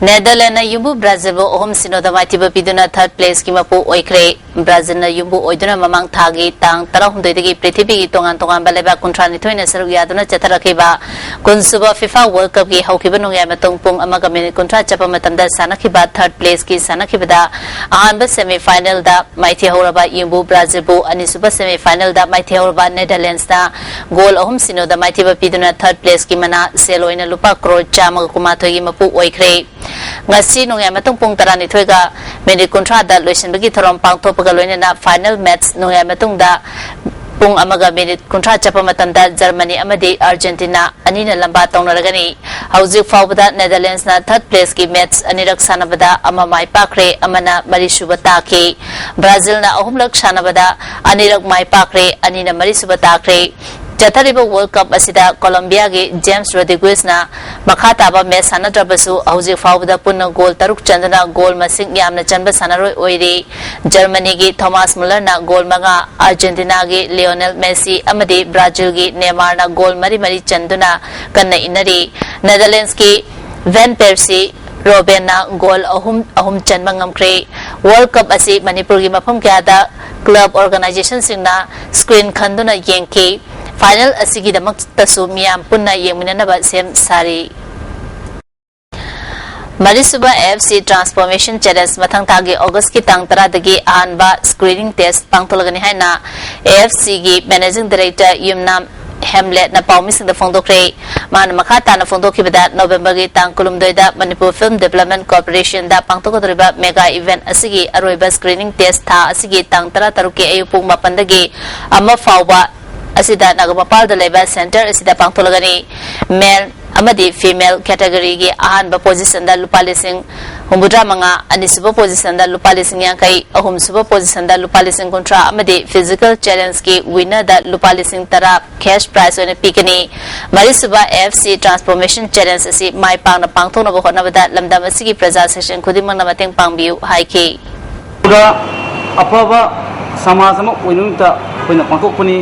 ꯅꯦꯗꯔꯂꯦꯟꯗꯅ ꯌꯨꯝꯕꯨ ꯕ꯭ꯔꯥꯖꯤꯜꯕꯨ ꯑꯍꯨꯝ ꯁꯤꯅꯣꯗ ꯃꯥꯏꯊꯤꯕ ꯄꯤꯗꯨꯅ ꯊꯥꯔꯠ ꯄ꯭ꯂꯦꯁꯀꯤ ꯃꯄꯨ ꯑꯣꯏꯈ꯭ꯔꯦ꯫ ꯕ꯭ꯔꯥꯖꯤꯜꯅ ꯌꯨꯝꯕꯨ ꯑꯣꯏꯗꯨꯅ ꯃꯃꯥꯡ ꯊꯥꯒꯤ ꯇꯥꯡ ꯇꯔꯥꯍꯨꯝꯗꯣꯏꯗꯒꯤ ꯄ꯭ꯔꯤꯊꯤꯕꯤꯒꯤ ꯇꯣꯉꯥꯟ ꯇꯣꯉꯥꯟꯕ ꯂꯩꯕꯥꯛ ꯀꯨꯟꯊ꯭ꯔꯥꯅꯤꯊꯣꯏꯅ ꯁꯔꯨꯛ ꯌꯥꯗꯨꯅ ꯆꯠꯊꯔꯛꯈꯤꯕ ꯀꯨꯟꯁꯨꯕ ꯐꯤꯐꯥ ꯋꯥꯔꯜꯗ ꯀꯞꯀꯤ ꯍꯧꯈꯤꯕ ꯅꯣꯡꯌꯥꯏ ꯃꯇꯨꯡ ꯄꯨꯡ ꯑꯃꯒ ꯃꯤꯅꯤꯠ ꯀꯨꯟꯊ꯭ꯔꯥ ꯆꯠꯄ ꯃꯇꯝꯗ ꯁꯥꯟꯅꯈꯤꯕ ꯊꯥꯔꯠ ꯄ꯭ꯂꯦꯁꯀꯤ ꯁꯥꯟꯅꯈꯤꯕꯗ ꯑꯍꯥꯟꯕ ꯁꯦꯃꯤ ꯐꯥꯏꯅꯦꯜꯗ ꯃꯥꯏꯊꯤꯍꯧꯔꯕ ꯌꯨꯝꯕꯨ ꯕ꯭ꯔꯥꯖꯤꯜꯕꯨ ꯑꯅꯤꯁꯨꯕ ꯁꯦꯃꯤ ꯐꯥꯏꯅꯦꯜꯗ ꯃꯥꯏꯊꯤꯍꯧꯔꯕ ꯅꯦꯗꯔꯂꯦꯟꯗꯁꯅ ꯒꯣꯜ ꯑꯍꯨꯝ ꯁꯤꯅꯣꯗ ꯃꯥꯏꯊꯤꯕ ꯄꯤꯗꯨꯅ ꯊꯥꯔꯠ ꯄ꯭ꯂꯦꯁꯀꯤ ꯃꯅꯥ ꯁꯦꯜ ꯑꯣꯏꯅ ꯂꯨꯄꯥ ꯀ꯭ꯔꯣꯔ ꯆꯥꯝꯃꯒ ꯀꯨꯟꯃꯥꯊꯣꯏꯒꯤ ꯃꯄꯨ ꯑꯣꯏꯈ꯭ꯔꯦ꯫ ꯉꯁꯤ ꯅꯣꯡꯌꯥꯏ ꯃꯇꯨꯡ ꯄꯨꯡ ꯇꯔꯥꯅꯤꯊꯣꯏꯒ ꯃꯤꯅꯤꯠ ꯀꯨꯟꯊ꯭ꯔꯥꯗ ꯂꯣꯏꯁꯤꯟꯕꯒꯤ ꯊꯧꯔꯝ ꯄꯥꯡꯊꯣꯛꯄꯒ ꯂꯣꯏꯅꯅ ꯐꯥꯏꯅꯦꯜ ꯃꯦꯠꯆ ꯅꯣꯡꯌꯥꯏ ꯃꯇꯨꯡꯗ ꯄꯨꯡ ꯑꯃꯒ ꯃꯤꯅꯤꯠ ꯀꯨꯟꯊ꯭ꯔꯥ ꯆꯠꯄ ꯃꯇꯝꯗ ꯖꯔꯃꯅꯤ ꯑꯃꯗꯤ ꯑꯥꯔꯖꯦꯟꯇꯤꯅꯥ ꯑꯅꯤꯅ ꯂꯝꯕꯥ ꯇꯧꯅꯔꯒꯅꯤ꯫ ꯍꯧꯖꯤꯛ ꯐꯥꯎꯕꯗ ꯅꯦꯗꯔꯂꯦꯟꯗꯁꯅ ꯊꯥꯔꯠ ꯄ꯭ꯂꯦꯁꯀꯤ ꯃꯦꯠꯆ ꯑꯅꯤꯔꯛ ꯁꯥꯟꯅꯕꯗ ꯑꯃ ꯃꯥꯏ ꯄꯥꯛꯈ꯭ꯔꯦ, ꯑꯃꯅ ꯃꯔꯤꯁꯨꯕ ꯇꯥꯈꯤ꯫ ꯕ꯭ꯔꯥꯖꯤꯜꯅ ꯑꯍꯨꯝꯂꯛ ꯁꯥꯟꯅꯕꯗ ꯑꯅꯤꯔꯛ ꯃꯥꯏ ꯄꯥꯛꯈ꯭ꯔꯦ, ꯑꯅꯤꯅ ꯃꯔꯤꯁꯨꯕ ꯇꯥꯈ꯭ꯔꯦ꯫ ꯆꯠꯊꯔꯤꯕ ꯋꯥꯔꯜꯗ ꯀꯞ ꯑꯁꯤꯗ ꯀꯣꯂꯝꯕꯤꯌꯥꯒꯤ ꯖꯦꯝꯁ ꯔꯣꯗ꯭ꯔꯤꯒꯨꯏꯁꯅ ꯃꯈꯥ ꯇꯥꯕ ꯃꯦꯆ ꯁꯥꯟꯅꯗ꯭ꯔꯕꯁꯨ, ꯍꯧꯖꯤꯛ ꯐꯥꯎꯕꯗ ꯄꯨꯟꯅ ꯒꯣꯜ ꯇꯔꯨꯛ ꯆꯟꯗꯨꯅ ꯒꯣꯜ ꯃꯁꯤꯡ ꯌꯥꯝꯅ ꯆꯟꯕ ꯁꯥꯟꯅꯔꯣꯏ ꯑꯣꯏꯔꯤ꯫ ꯖꯔꯃꯅꯤꯒꯤ ꯊꯣꯃꯥꯁ ꯃꯨꯂꯔꯅ ꯒꯣꯜ ꯃꯉꯥ, ꯑꯥꯔꯖꯦꯟꯇꯤꯅꯥꯒꯤ ꯂꯤꯑꯣꯅꯦꯜ ꯃꯦꯁꯤ ꯑꯃꯗꯤ ꯕ꯭ꯔꯥꯖꯤꯜꯒꯤ ꯅꯦꯃꯥꯔꯅ ꯒꯣꯜ ꯃꯔꯤ ꯃꯔꯤ ꯆꯟꯗꯨꯅ ꯀꯟꯅ ꯏꯟꯅꯔꯤ꯫ ꯅꯦꯗꯔꯂꯦꯟꯗꯁꯀꯤ ꯚꯦꯟ ꯄꯦꯔꯁꯤ ꯔꯣꯕꯦꯟꯅ ꯒꯣꯜ ꯑꯍꯨꯝ ꯑꯍꯨꯝ ꯆꯟꯕ ꯉꯝꯈ꯭ꯔꯦ꯫ ꯋꯥꯔꯜꯗ ꯀꯞ ꯑꯁꯤ ꯃꯅꯤꯄꯨꯔꯒꯤ ꯃꯐꯝ ꯀꯌꯥꯗ ꯀ꯭ꯂꯕ ꯑꯣꯔꯒꯅꯥꯏꯖꯦꯁꯟꯁꯤꯡꯅ ꯁ꯭ꯀ꯭ꯔꯤꯟ ꯈꯟꯗꯨꯅ ꯌꯦꯡꯈꯤ꯫ ꯐꯥꯏꯅꯦꯜ ꯑꯁꯤꯒꯤꯗꯃꯛꯇꯁꯨ ꯃꯤꯌꯥꯝ ꯄꯨꯟꯅ ꯌꯦꯡꯃꯤꯟꯅꯅꯕ ꯁꯦꯝ ꯁꯥꯔꯤ꯫ ꯃꯔꯤꯁꯨꯕ A F C transformation challenge ꯃꯊꯪ ꯊꯥꯒꯤ ꯑꯣꯒꯁꯀꯤ ꯇꯥꯡ ꯇꯔꯥꯗꯒꯤ ꯑꯍꯥꯟꯕ ꯁ꯭ꯀ꯭ꯔꯤꯅꯤꯡ ꯇꯦꯁ ꯄꯥꯡꯊꯣꯛꯂꯒꯅꯤ ꯍꯥꯏꯅ ꯑꯦ ꯑꯦꯐ ꯁꯤꯒꯤ ꯃꯦꯅꯦꯖꯤꯡ ꯗꯥꯏꯔꯦꯛꯇꯔ ꯌꯨꯝꯅꯥꯝ ꯍꯦꯝꯂꯦꯠꯅ ꯄꯥꯎꯃꯤꯁꯤꯡꯗ ꯐꯣꯡꯗꯣꯛꯈ꯭ꯔꯦ꯫ ꯃꯥꯅ ꯃꯈꯥ ꯇꯥꯅ ꯐꯣꯡꯗꯣꯛꯈꯤꯕꯗ, ꯅꯣꯕꯦꯝꯕꯔꯒꯤ ꯇꯥꯡ ꯀꯨꯟꯍꯨꯝꯗꯣꯏꯗ ꯃꯅꯤꯄꯨꯔ ꯐꯤꯜꯝ ꯗꯤꯕꯦꯂꯞꯃꯦꯟ ꯀꯣꯔꯄꯣꯔꯦꯁꯟꯗ ꯄꯥꯡꯊꯣꯛꯀꯗꯧꯔꯤꯕ ꯃꯦꯒꯥ ꯏꯚꯦꯟꯠ ꯑꯁꯤꯒꯤ ꯑꯔꯣꯏꯕ ꯁ꯭ꯀ꯭ꯔꯤꯅꯤꯡ ꯇꯦꯁ ꯊꯥ ꯑꯁꯤꯒꯤ ꯇꯥꯡ ꯇꯔꯥꯇꯔꯨꯛꯀꯤ ꯑꯌꯨꯛ ꯄꯨꯡ ꯃꯥꯄꯟꯗꯒꯤ ꯑꯃ ꯐꯥꯎꯕ ꯑꯁꯤꯗ ꯅꯥꯒꯥꯃꯄꯥꯜꯗ ꯂꯩꯕ ꯁꯦꯟꯇꯔ ꯑꯁꯤꯗ ꯄꯥꯡꯊꯣꯛꯂꯒꯅꯤ꯫ ꯃꯦꯜ ꯑꯃꯗꯤ ꯐꯤꯃꯦꯜ ꯀꯦꯇꯒꯣꯔꯤꯒꯤ ꯑꯍꯥꯟꯕ ꯄꯣꯖꯤꯁꯟꯗ ꯂꯨꯄꯥ ꯂꯤꯁꯤꯡ ꯍꯨꯝꯐꯨꯇꯔꯥ ꯃꯉꯥ, ꯑꯅꯤꯁꯨꯕ ꯄꯣꯖꯤꯁꯟꯗ ꯂꯨꯄꯥ ꯂꯤꯁꯤꯡ ꯌꯥꯡꯈꯩ, ꯑꯍꯨꯝꯁꯨꯕ ꯄꯣꯖꯤꯁꯟꯗ ꯂꯨꯄꯥ ꯂꯤꯁꯤꯡ ꯀꯨꯟꯊ꯭ꯔꯥ ꯑꯃꯗꯤ ꯐꯤꯖꯤꯀꯦꯜ ꯆꯦꯂꯦꯟꯖꯀꯤ ꯋꯤꯟꯅꯔꯗ ꯂꯨꯄꯥ ꯂꯤꯁꯤꯡ ꯇꯔꯥ ꯀꯦꯁ ꯄ꯭ꯔꯥꯏꯖ ꯑꯣꯏꯅ ꯄꯤꯒꯅꯤ꯫ ꯃꯔꯤꯁꯨꯕ ꯑꯦꯐ ꯁꯤ ꯇ꯭ꯔꯥꯟꯁꯐꯣꯔꯃꯦꯁꯟ ꯆꯦꯂꯦꯟꯖ ꯑꯁꯤ ꯃꯥꯏ ꯄꯥꯛꯅ ꯄꯥꯡꯊꯣꯛꯅꯕ ꯍꯣꯠꯅꯕꯗ ꯂꯝꯗꯝ ꯑꯁꯤꯒꯤ ꯄ꯭ꯔꯖꯥ ꯁꯦꯛꯁꯟ ꯈꯨꯗꯤꯡꯃꯛꯅ ꯃꯇꯦꯡ ꯄꯥꯡꯕꯤꯌꯨ ꯍꯥꯏꯈꯤ꯫ ꯄꯨꯔꯥ ꯑꯐꯕ ꯁꯃꯥꯖ ꯑꯃ ꯑꯣꯏꯅꯕꯒꯤꯗꯃꯛꯇ ꯑꯩꯈꯣꯏꯅ ꯄꯥꯡꯊꯣꯛꯄꯅꯤ꯫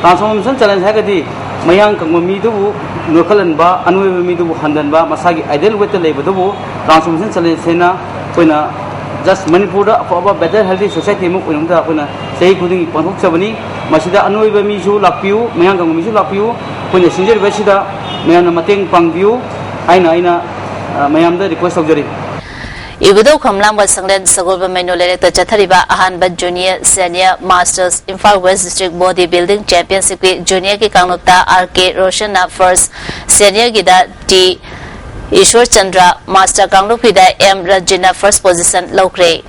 ꯇ꯭ꯔꯥꯟꯁꯐꯣꯔꯃꯦꯁꯟ ꯆꯦꯂꯦꯟꯖ ꯍꯥꯏꯔꯒꯗꯤ ꯃꯌꯥꯡ ꯀꯪꯕ ꯃꯤꯗꯨꯕꯨ ꯅꯣꯏꯈꯠꯍꯟꯕ, ꯑꯅꯣꯏꯕ ꯃꯤꯗꯨꯕꯨ ꯍꯟꯊꯍꯟꯕ, ꯃꯁꯥꯒꯤ ꯑꯥꯏꯗꯦꯜ ꯋꯦꯠꯇ ꯂꯩꯕꯗꯨꯕꯨ ꯇ꯭ꯔꯥꯟꯁꯐꯣꯔꯃꯦꯁꯟ ꯆꯦꯂꯦꯟꯖ ꯍꯥꯏꯅ ꯑꯩꯈꯣꯏꯅ ꯖꯁ ꯃꯅꯤꯄꯨꯔꯗ ꯑꯐꯕ ꯕꯦꯇꯔ ꯍꯦꯜꯗꯤ ꯁꯣꯁꯥꯏꯇꯤ ꯑꯃ ꯑꯣꯏꯅꯕꯒꯤꯗꯃꯛꯇ ꯑꯩꯈꯣꯏꯅ ꯆꯍꯤ ꯈꯨꯗꯤꯡꯒꯤ ꯄꯥꯡꯊꯣꯛꯆꯕꯅꯤ꯫ ꯃꯁꯤꯗ ꯑꯅꯣꯏꯕ ꯃꯤꯁꯨ ꯂꯥꯛꯄꯤꯌꯨ, ꯃꯌꯥꯡ ꯀꯪꯕ ꯃꯤꯁꯨ ꯂꯥꯛꯄꯤꯌꯨ꯫ ꯑꯩꯈꯣꯏꯅ ꯁꯤꯟꯖꯔꯤꯕ ꯑꯁꯤꯗ ꯃꯌꯥꯝꯅ ꯃꯇꯦꯡ ꯄꯥꯡꯕꯤꯌꯨ ꯍꯥꯏꯅ ꯑꯩꯅ, ꯑ, ꯃꯌꯥꯝꯗ ꯔꯤꯀ꯭ꯋꯦꯁ ꯇꯧꯖꯔꯤ꯫ ꯏꯕꯨꯙꯧ ꯈꯝꯂꯥꯡꯕ ꯁꯪꯂꯦꯟ ꯁꯒꯣꯜꯕꯟ ꯃꯩꯅꯣ ꯂꯩꯔꯛꯇ ꯆꯠꯊꯔꯤꯕ ꯑꯍꯥꯟꯕ junior senior masters Imphal west district body building ꯆꯦꯝꯄꯤꯌꯟꯁꯤꯞꯀꯤ ꯖꯨꯅꯤꯌꯔꯒꯤ ꯀꯥꯡꯂꯨꯞꯇ ꯑꯥꯔ ꯀꯦ ꯔꯣꯁꯟꯅ ꯐꯥꯔꯁ, ꯁꯦꯅꯤꯌꯔꯒꯤꯗ ꯇꯤ ꯏꯁꯣꯔ ꯆꯟꯗ꯭ꯔ, ꯃꯥꯁꯇꯔ ꯀꯥꯡꯂꯨꯞꯀꯤꯗ ꯑꯦꯝ ꯔꯟꯖꯤꯟꯅ ꯐꯥꯔꯁ ꯄꯣꯖꯤꯁꯟ ꯂꯧꯈ꯭ꯔꯦ꯫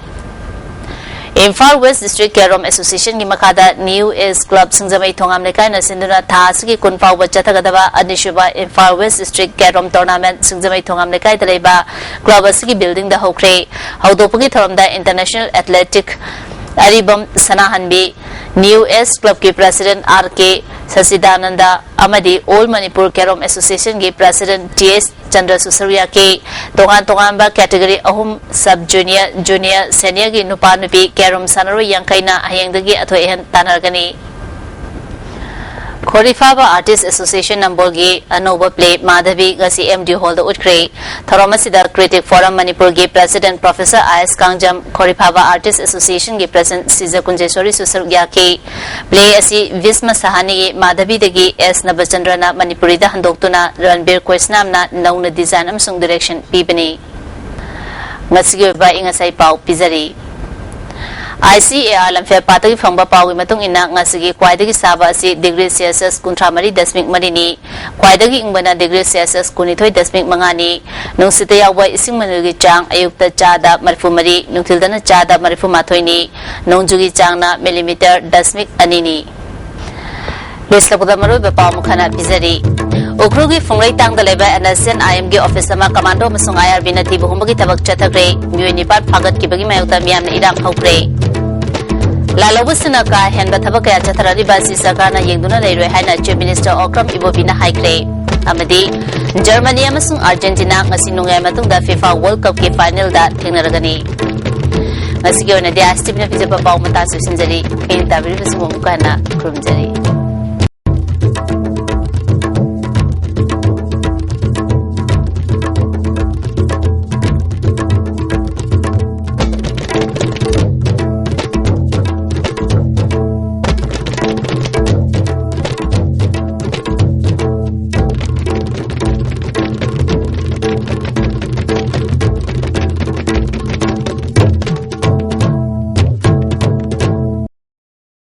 ꯏꯝꯐꯥꯜ ꯋꯦꯁ ꯗꯤꯁꯇ꯭ꯔꯤꯛ ꯀꯦꯔꯣꯝ ꯑꯦꯁꯣꯁꯤꯌꯦꯁꯟꯒꯤ ꯃꯈꯥꯗ new age club Singjamei Thongam ꯂꯩꯀꯥꯏꯅ ꯁꯤꯟꯗꯨꯅ ꯊꯥ ꯑꯁꯤꯒꯤ ꯀꯨꯟ ꯐꯥꯎꯕ ꯆꯠꯊꯒꯗꯕ ꯑꯅꯤꯁꯨꯕ Imphal west district carrom tournament Singjamei Thongam ꯂꯩꯀꯥꯏꯗ ꯂꯩꯕ ꯀ꯭ꯂꯕ ꯑꯁꯤꯒꯤ ꯕꯤꯜꯗꯤꯡꯗ ꯍꯧꯈ꯭ꯔꯦ꯫ ꯍꯧꯗꯣꯛꯄꯒꯤ ꯊꯧꯔꯝꯗ ꯏꯟꯇꯔꯅꯦꯁꯅꯦꯜ ꯑꯦꯊꯂꯦꯇꯤꯛ ꯑꯔꯤꯕꯝ ꯁꯅꯥꯍꯟꯕꯤ, ꯅ꯭ꯌꯨ ꯑꯦꯖ ꯀ꯭ꯂꯕꯀꯤ ꯄ꯭ꯔꯦꯁꯤꯗꯦꯟꯠ ꯑꯥꯔ ꯀꯦ ꯁꯆꯤꯗꯥꯅꯟꯗ ꯑꯃꯗꯤ ꯑꯣꯜ ꯃꯅꯤꯄꯨꯔ ꯀꯦꯔꯣꯝ ꯑꯦꯁꯣꯁꯤꯌꯦꯁꯟꯒꯤ ꯄ꯭ꯔꯦꯁꯤꯗꯦꯟꯠ ꯇꯤ ꯑꯦꯁ ꯆꯟꯗ꯭ꯔꯁꯨꯁꯔ ꯌꯥꯀꯤ꯫ ꯇꯣꯉꯥꯟ ꯇꯣꯉꯥꯟꯕ ꯀꯦꯇꯦꯒꯣꯔꯤ ꯑꯍꯨꯝ, ꯁꯕ ꯖꯨꯅꯤꯌꯔ, ꯖꯨꯅꯤꯌꯔ, ꯁꯦꯅꯤꯌꯔꯒꯤ ꯅꯨꯄꯥ ꯅꯨꯄꯤ ꯀꯦꯔꯣꯝ ꯁꯥꯟꯅꯔꯣꯏ ꯌꯥꯡꯈꯩꯅ ꯍꯌꯦꯡꯗꯒꯤ ꯑꯊꯣꯏ ꯑꯍꯦꯟ ꯇꯥꯟꯅꯔꯒꯅꯤ꯫ ꯈꯣꯔꯤꯐꯥꯕ ꯑꯥꯔꯇꯤꯁ ꯑꯦꯁꯣꯁꯤꯌꯦꯁꯟ ꯅꯝꯕꯣꯜꯒꯤ ꯑꯅꯧꯕ ꯄ꯭ꯂꯦ ꯃꯥꯙꯕꯤ ꯉꯁꯤ ꯑꯦꯝ ꯗꯤ ꯍꯣꯜꯗ ꯎꯠꯈ꯭ꯔꯦ꯫ ꯊꯧꯔꯝ ꯑꯁꯤꯗ ꯀ꯭ꯔꯤꯇꯤꯛ ꯐꯣꯔꯝ ꯃꯅꯤꯄꯨꯔꯒꯤ ꯄ꯭ꯔꯦꯁꯤꯗꯦꯟꯠ ꯄ꯭ꯔꯣꯐꯦꯁꯔ ꯑꯥꯏ ꯑꯦꯁ ꯀꯥꯡꯖꯝ, ꯈꯣꯔꯤꯐꯥꯕ ꯑꯥꯔꯇꯤꯁ ꯑꯦꯁꯣꯁꯤꯌꯦꯁꯟꯒꯤ ꯄ꯭ꯔꯦꯁꯤꯗꯦꯟꯠ ꯁꯤꯖ ꯀꯨꯟꯖꯦꯁꯣꯔꯤꯁꯨ ꯁꯔꯨꯛ ꯌꯥꯈꯤ꯫ ꯄ꯭ꯂꯦ ꯑꯁꯤ ꯚꯤꯁꯃ ꯁꯍꯥꯅꯤꯒꯤ ꯃꯥꯙꯕꯤꯗꯒꯤ ꯑꯦꯁ ꯅꯕꯆꯟꯗ꯭ꯔꯅ ꯃꯅꯤꯄꯨꯔꯤꯗ ꯍꯟꯗꯣꯛꯇꯨꯅ ꯔꯟꯕꯤꯔ ꯀ꯭ꯔꯤꯁꯅꯥꯝꯅ ꯅꯧꯅ ꯗꯤꯖꯥꯏꯟ ꯑꯃꯁꯨꯡ ꯗꯤꯔꯦꯛꯁꯟ ꯄꯤꯕꯅꯤ꯫ ꯉꯁꯤꯒꯤ ꯑꯣꯏꯕ ꯑꯌꯤꯡ ꯑꯁꯥꯏ ꯄꯥꯎ ꯄꯤꯖꯔꯤ꯫ ꯑꯥꯏ ꯁꯤ ꯑꯦ ꯑꯥꯔ ꯂꯝꯐꯦꯜ ꯄꯥꯠꯇꯒꯤ ꯐꯪꯕ ꯄꯥꯎꯒꯤ ꯃꯇꯨꯡ ꯏꯟꯅ ꯉꯁꯤꯒꯤ ꯈ꯭ꯋꯥꯏꯗꯒꯤ ꯁꯥꯕ ꯑꯁꯤ ꯗꯤꯒ꯭ꯔꯤ ꯁꯦꯜꯁꯤꯌꯁ ꯀꯨꯟꯊ꯭ꯔꯥ ꯃꯔꯤ ꯗꯁꯃꯤꯛ ꯃꯔꯤꯅꯤ꯫ ꯈ꯭ꯋꯥꯏꯗꯒꯤ ꯏꯪꯕꯅ ꯗꯤꯒ꯭ꯔꯤ ꯁꯦꯜꯁꯤꯌꯁ ꯀꯨꯟꯅꯤꯊꯣꯏ ꯗꯁꯃꯤꯛ ꯃꯉꯥꯅꯤ꯫ ꯅꯨꯡꯁꯤꯠꯇ ꯌꯥꯎꯕ ꯏꯁꯤꯡ ꯃꯅꯤꯜꯒꯤ ꯆꯥꯡ ꯑꯌꯨꯛꯇ ꯆꯥꯗ ꯃꯔꯤꯐꯨ ꯃꯔꯤ, ꯅꯨꯡꯊꯤꯜꯗꯅ ꯆꯥꯗ ꯃꯔꯤꯐꯨ ꯃꯥꯊꯣꯏꯅꯤ꯫ ꯅꯣꯡꯖꯨꯒꯤ ꯆꯥꯡꯅ ꯃꯤꯂꯤꯃꯤꯇꯔ ꯗꯁꯃꯤꯛ ꯑꯅꯤꯅꯤ꯫ ꯂꯣꯏꯁꯤꯜꯂꯛꯄꯗ ꯃꯔꯨꯑꯣꯏꯕ ꯄꯥꯎ ꯑꯃꯈꯛꯅ ꯄꯤꯖꯔꯤ꯫ ꯎꯈ꯭ꯔꯨꯜꯒꯤ ꯐꯨꯡꯂꯩꯇꯥꯡꯗ ꯂꯩꯕ NSCN IMꯒꯤ ꯑꯣꯐꯤꯁ ꯑꯃ ꯀꯃꯥꯟꯗꯣ ꯑꯃꯁꯨꯡ IRBꯅ ꯊꯤꯕ ꯍꯨꯝꯕꯒꯤ ꯊꯕꯛ ꯆꯠꯊꯈ꯭ꯔꯦ꯫ ꯃꯤꯑꯣꯏ ꯅꯤꯄꯥꯟ ꯐꯥꯒꯠꯈꯤꯕꯒꯤ ꯃꯥꯌꯣꯛꯇ ꯃꯤꯌꯥꯝꯅ ꯏꯔꯥꯡ ꯍꯧꯈ꯭ꯔꯦ꯫ ꯂꯥꯜꯍꯧꯕꯁꯤꯡꯅ ꯀꯥ ꯍꯦꯟꯕ ꯊꯕꯛ ꯀꯌꯥ ꯆꯠꯊꯔꯛꯂꯤꯕ ꯑꯁꯤ ꯁꯔꯀꯥꯔꯅ ꯌꯦꯡꯗꯨꯅ ꯂꯩꯔꯣꯏ ꯍꯥꯏꯅ Chief Minister Okram Ibobiꯅ ꯍꯥꯏꯈ꯭ꯔꯦ꯫ ꯑꯃꯗꯤ ꯖꯔꯃꯅꯤ ꯑꯃꯁꯨꯡ ꯑꯥꯔꯖꯦꯟꯇꯤꯅꯥ ꯉꯁꯤ ꯅꯣꯡꯌꯥꯏ ꯃꯇꯨꯡꯗ FIFA World Cupꯀꯤ finalꯗ ꯊꯦꯡꯅꯔꯒꯅꯤ꯫ ꯉꯁꯤꯒꯤ ꯑꯣꯏꯅꯗꯤ ISTVꯅ ꯄꯤꯖꯕ ꯄꯥꯎ ꯃꯇꯥꯡꯁꯨ ꯁꯤꯟꯖꯔꯤ꯫ ꯑꯩꯅ ꯇꯥꯕꯤꯔꯤꯕꯁꯤꯡꯕꯨ ꯑꯃꯨꯛꯀ ꯍꯟꯅ ꯈꯨꯔꯨꯝꯖꯔꯤ꯫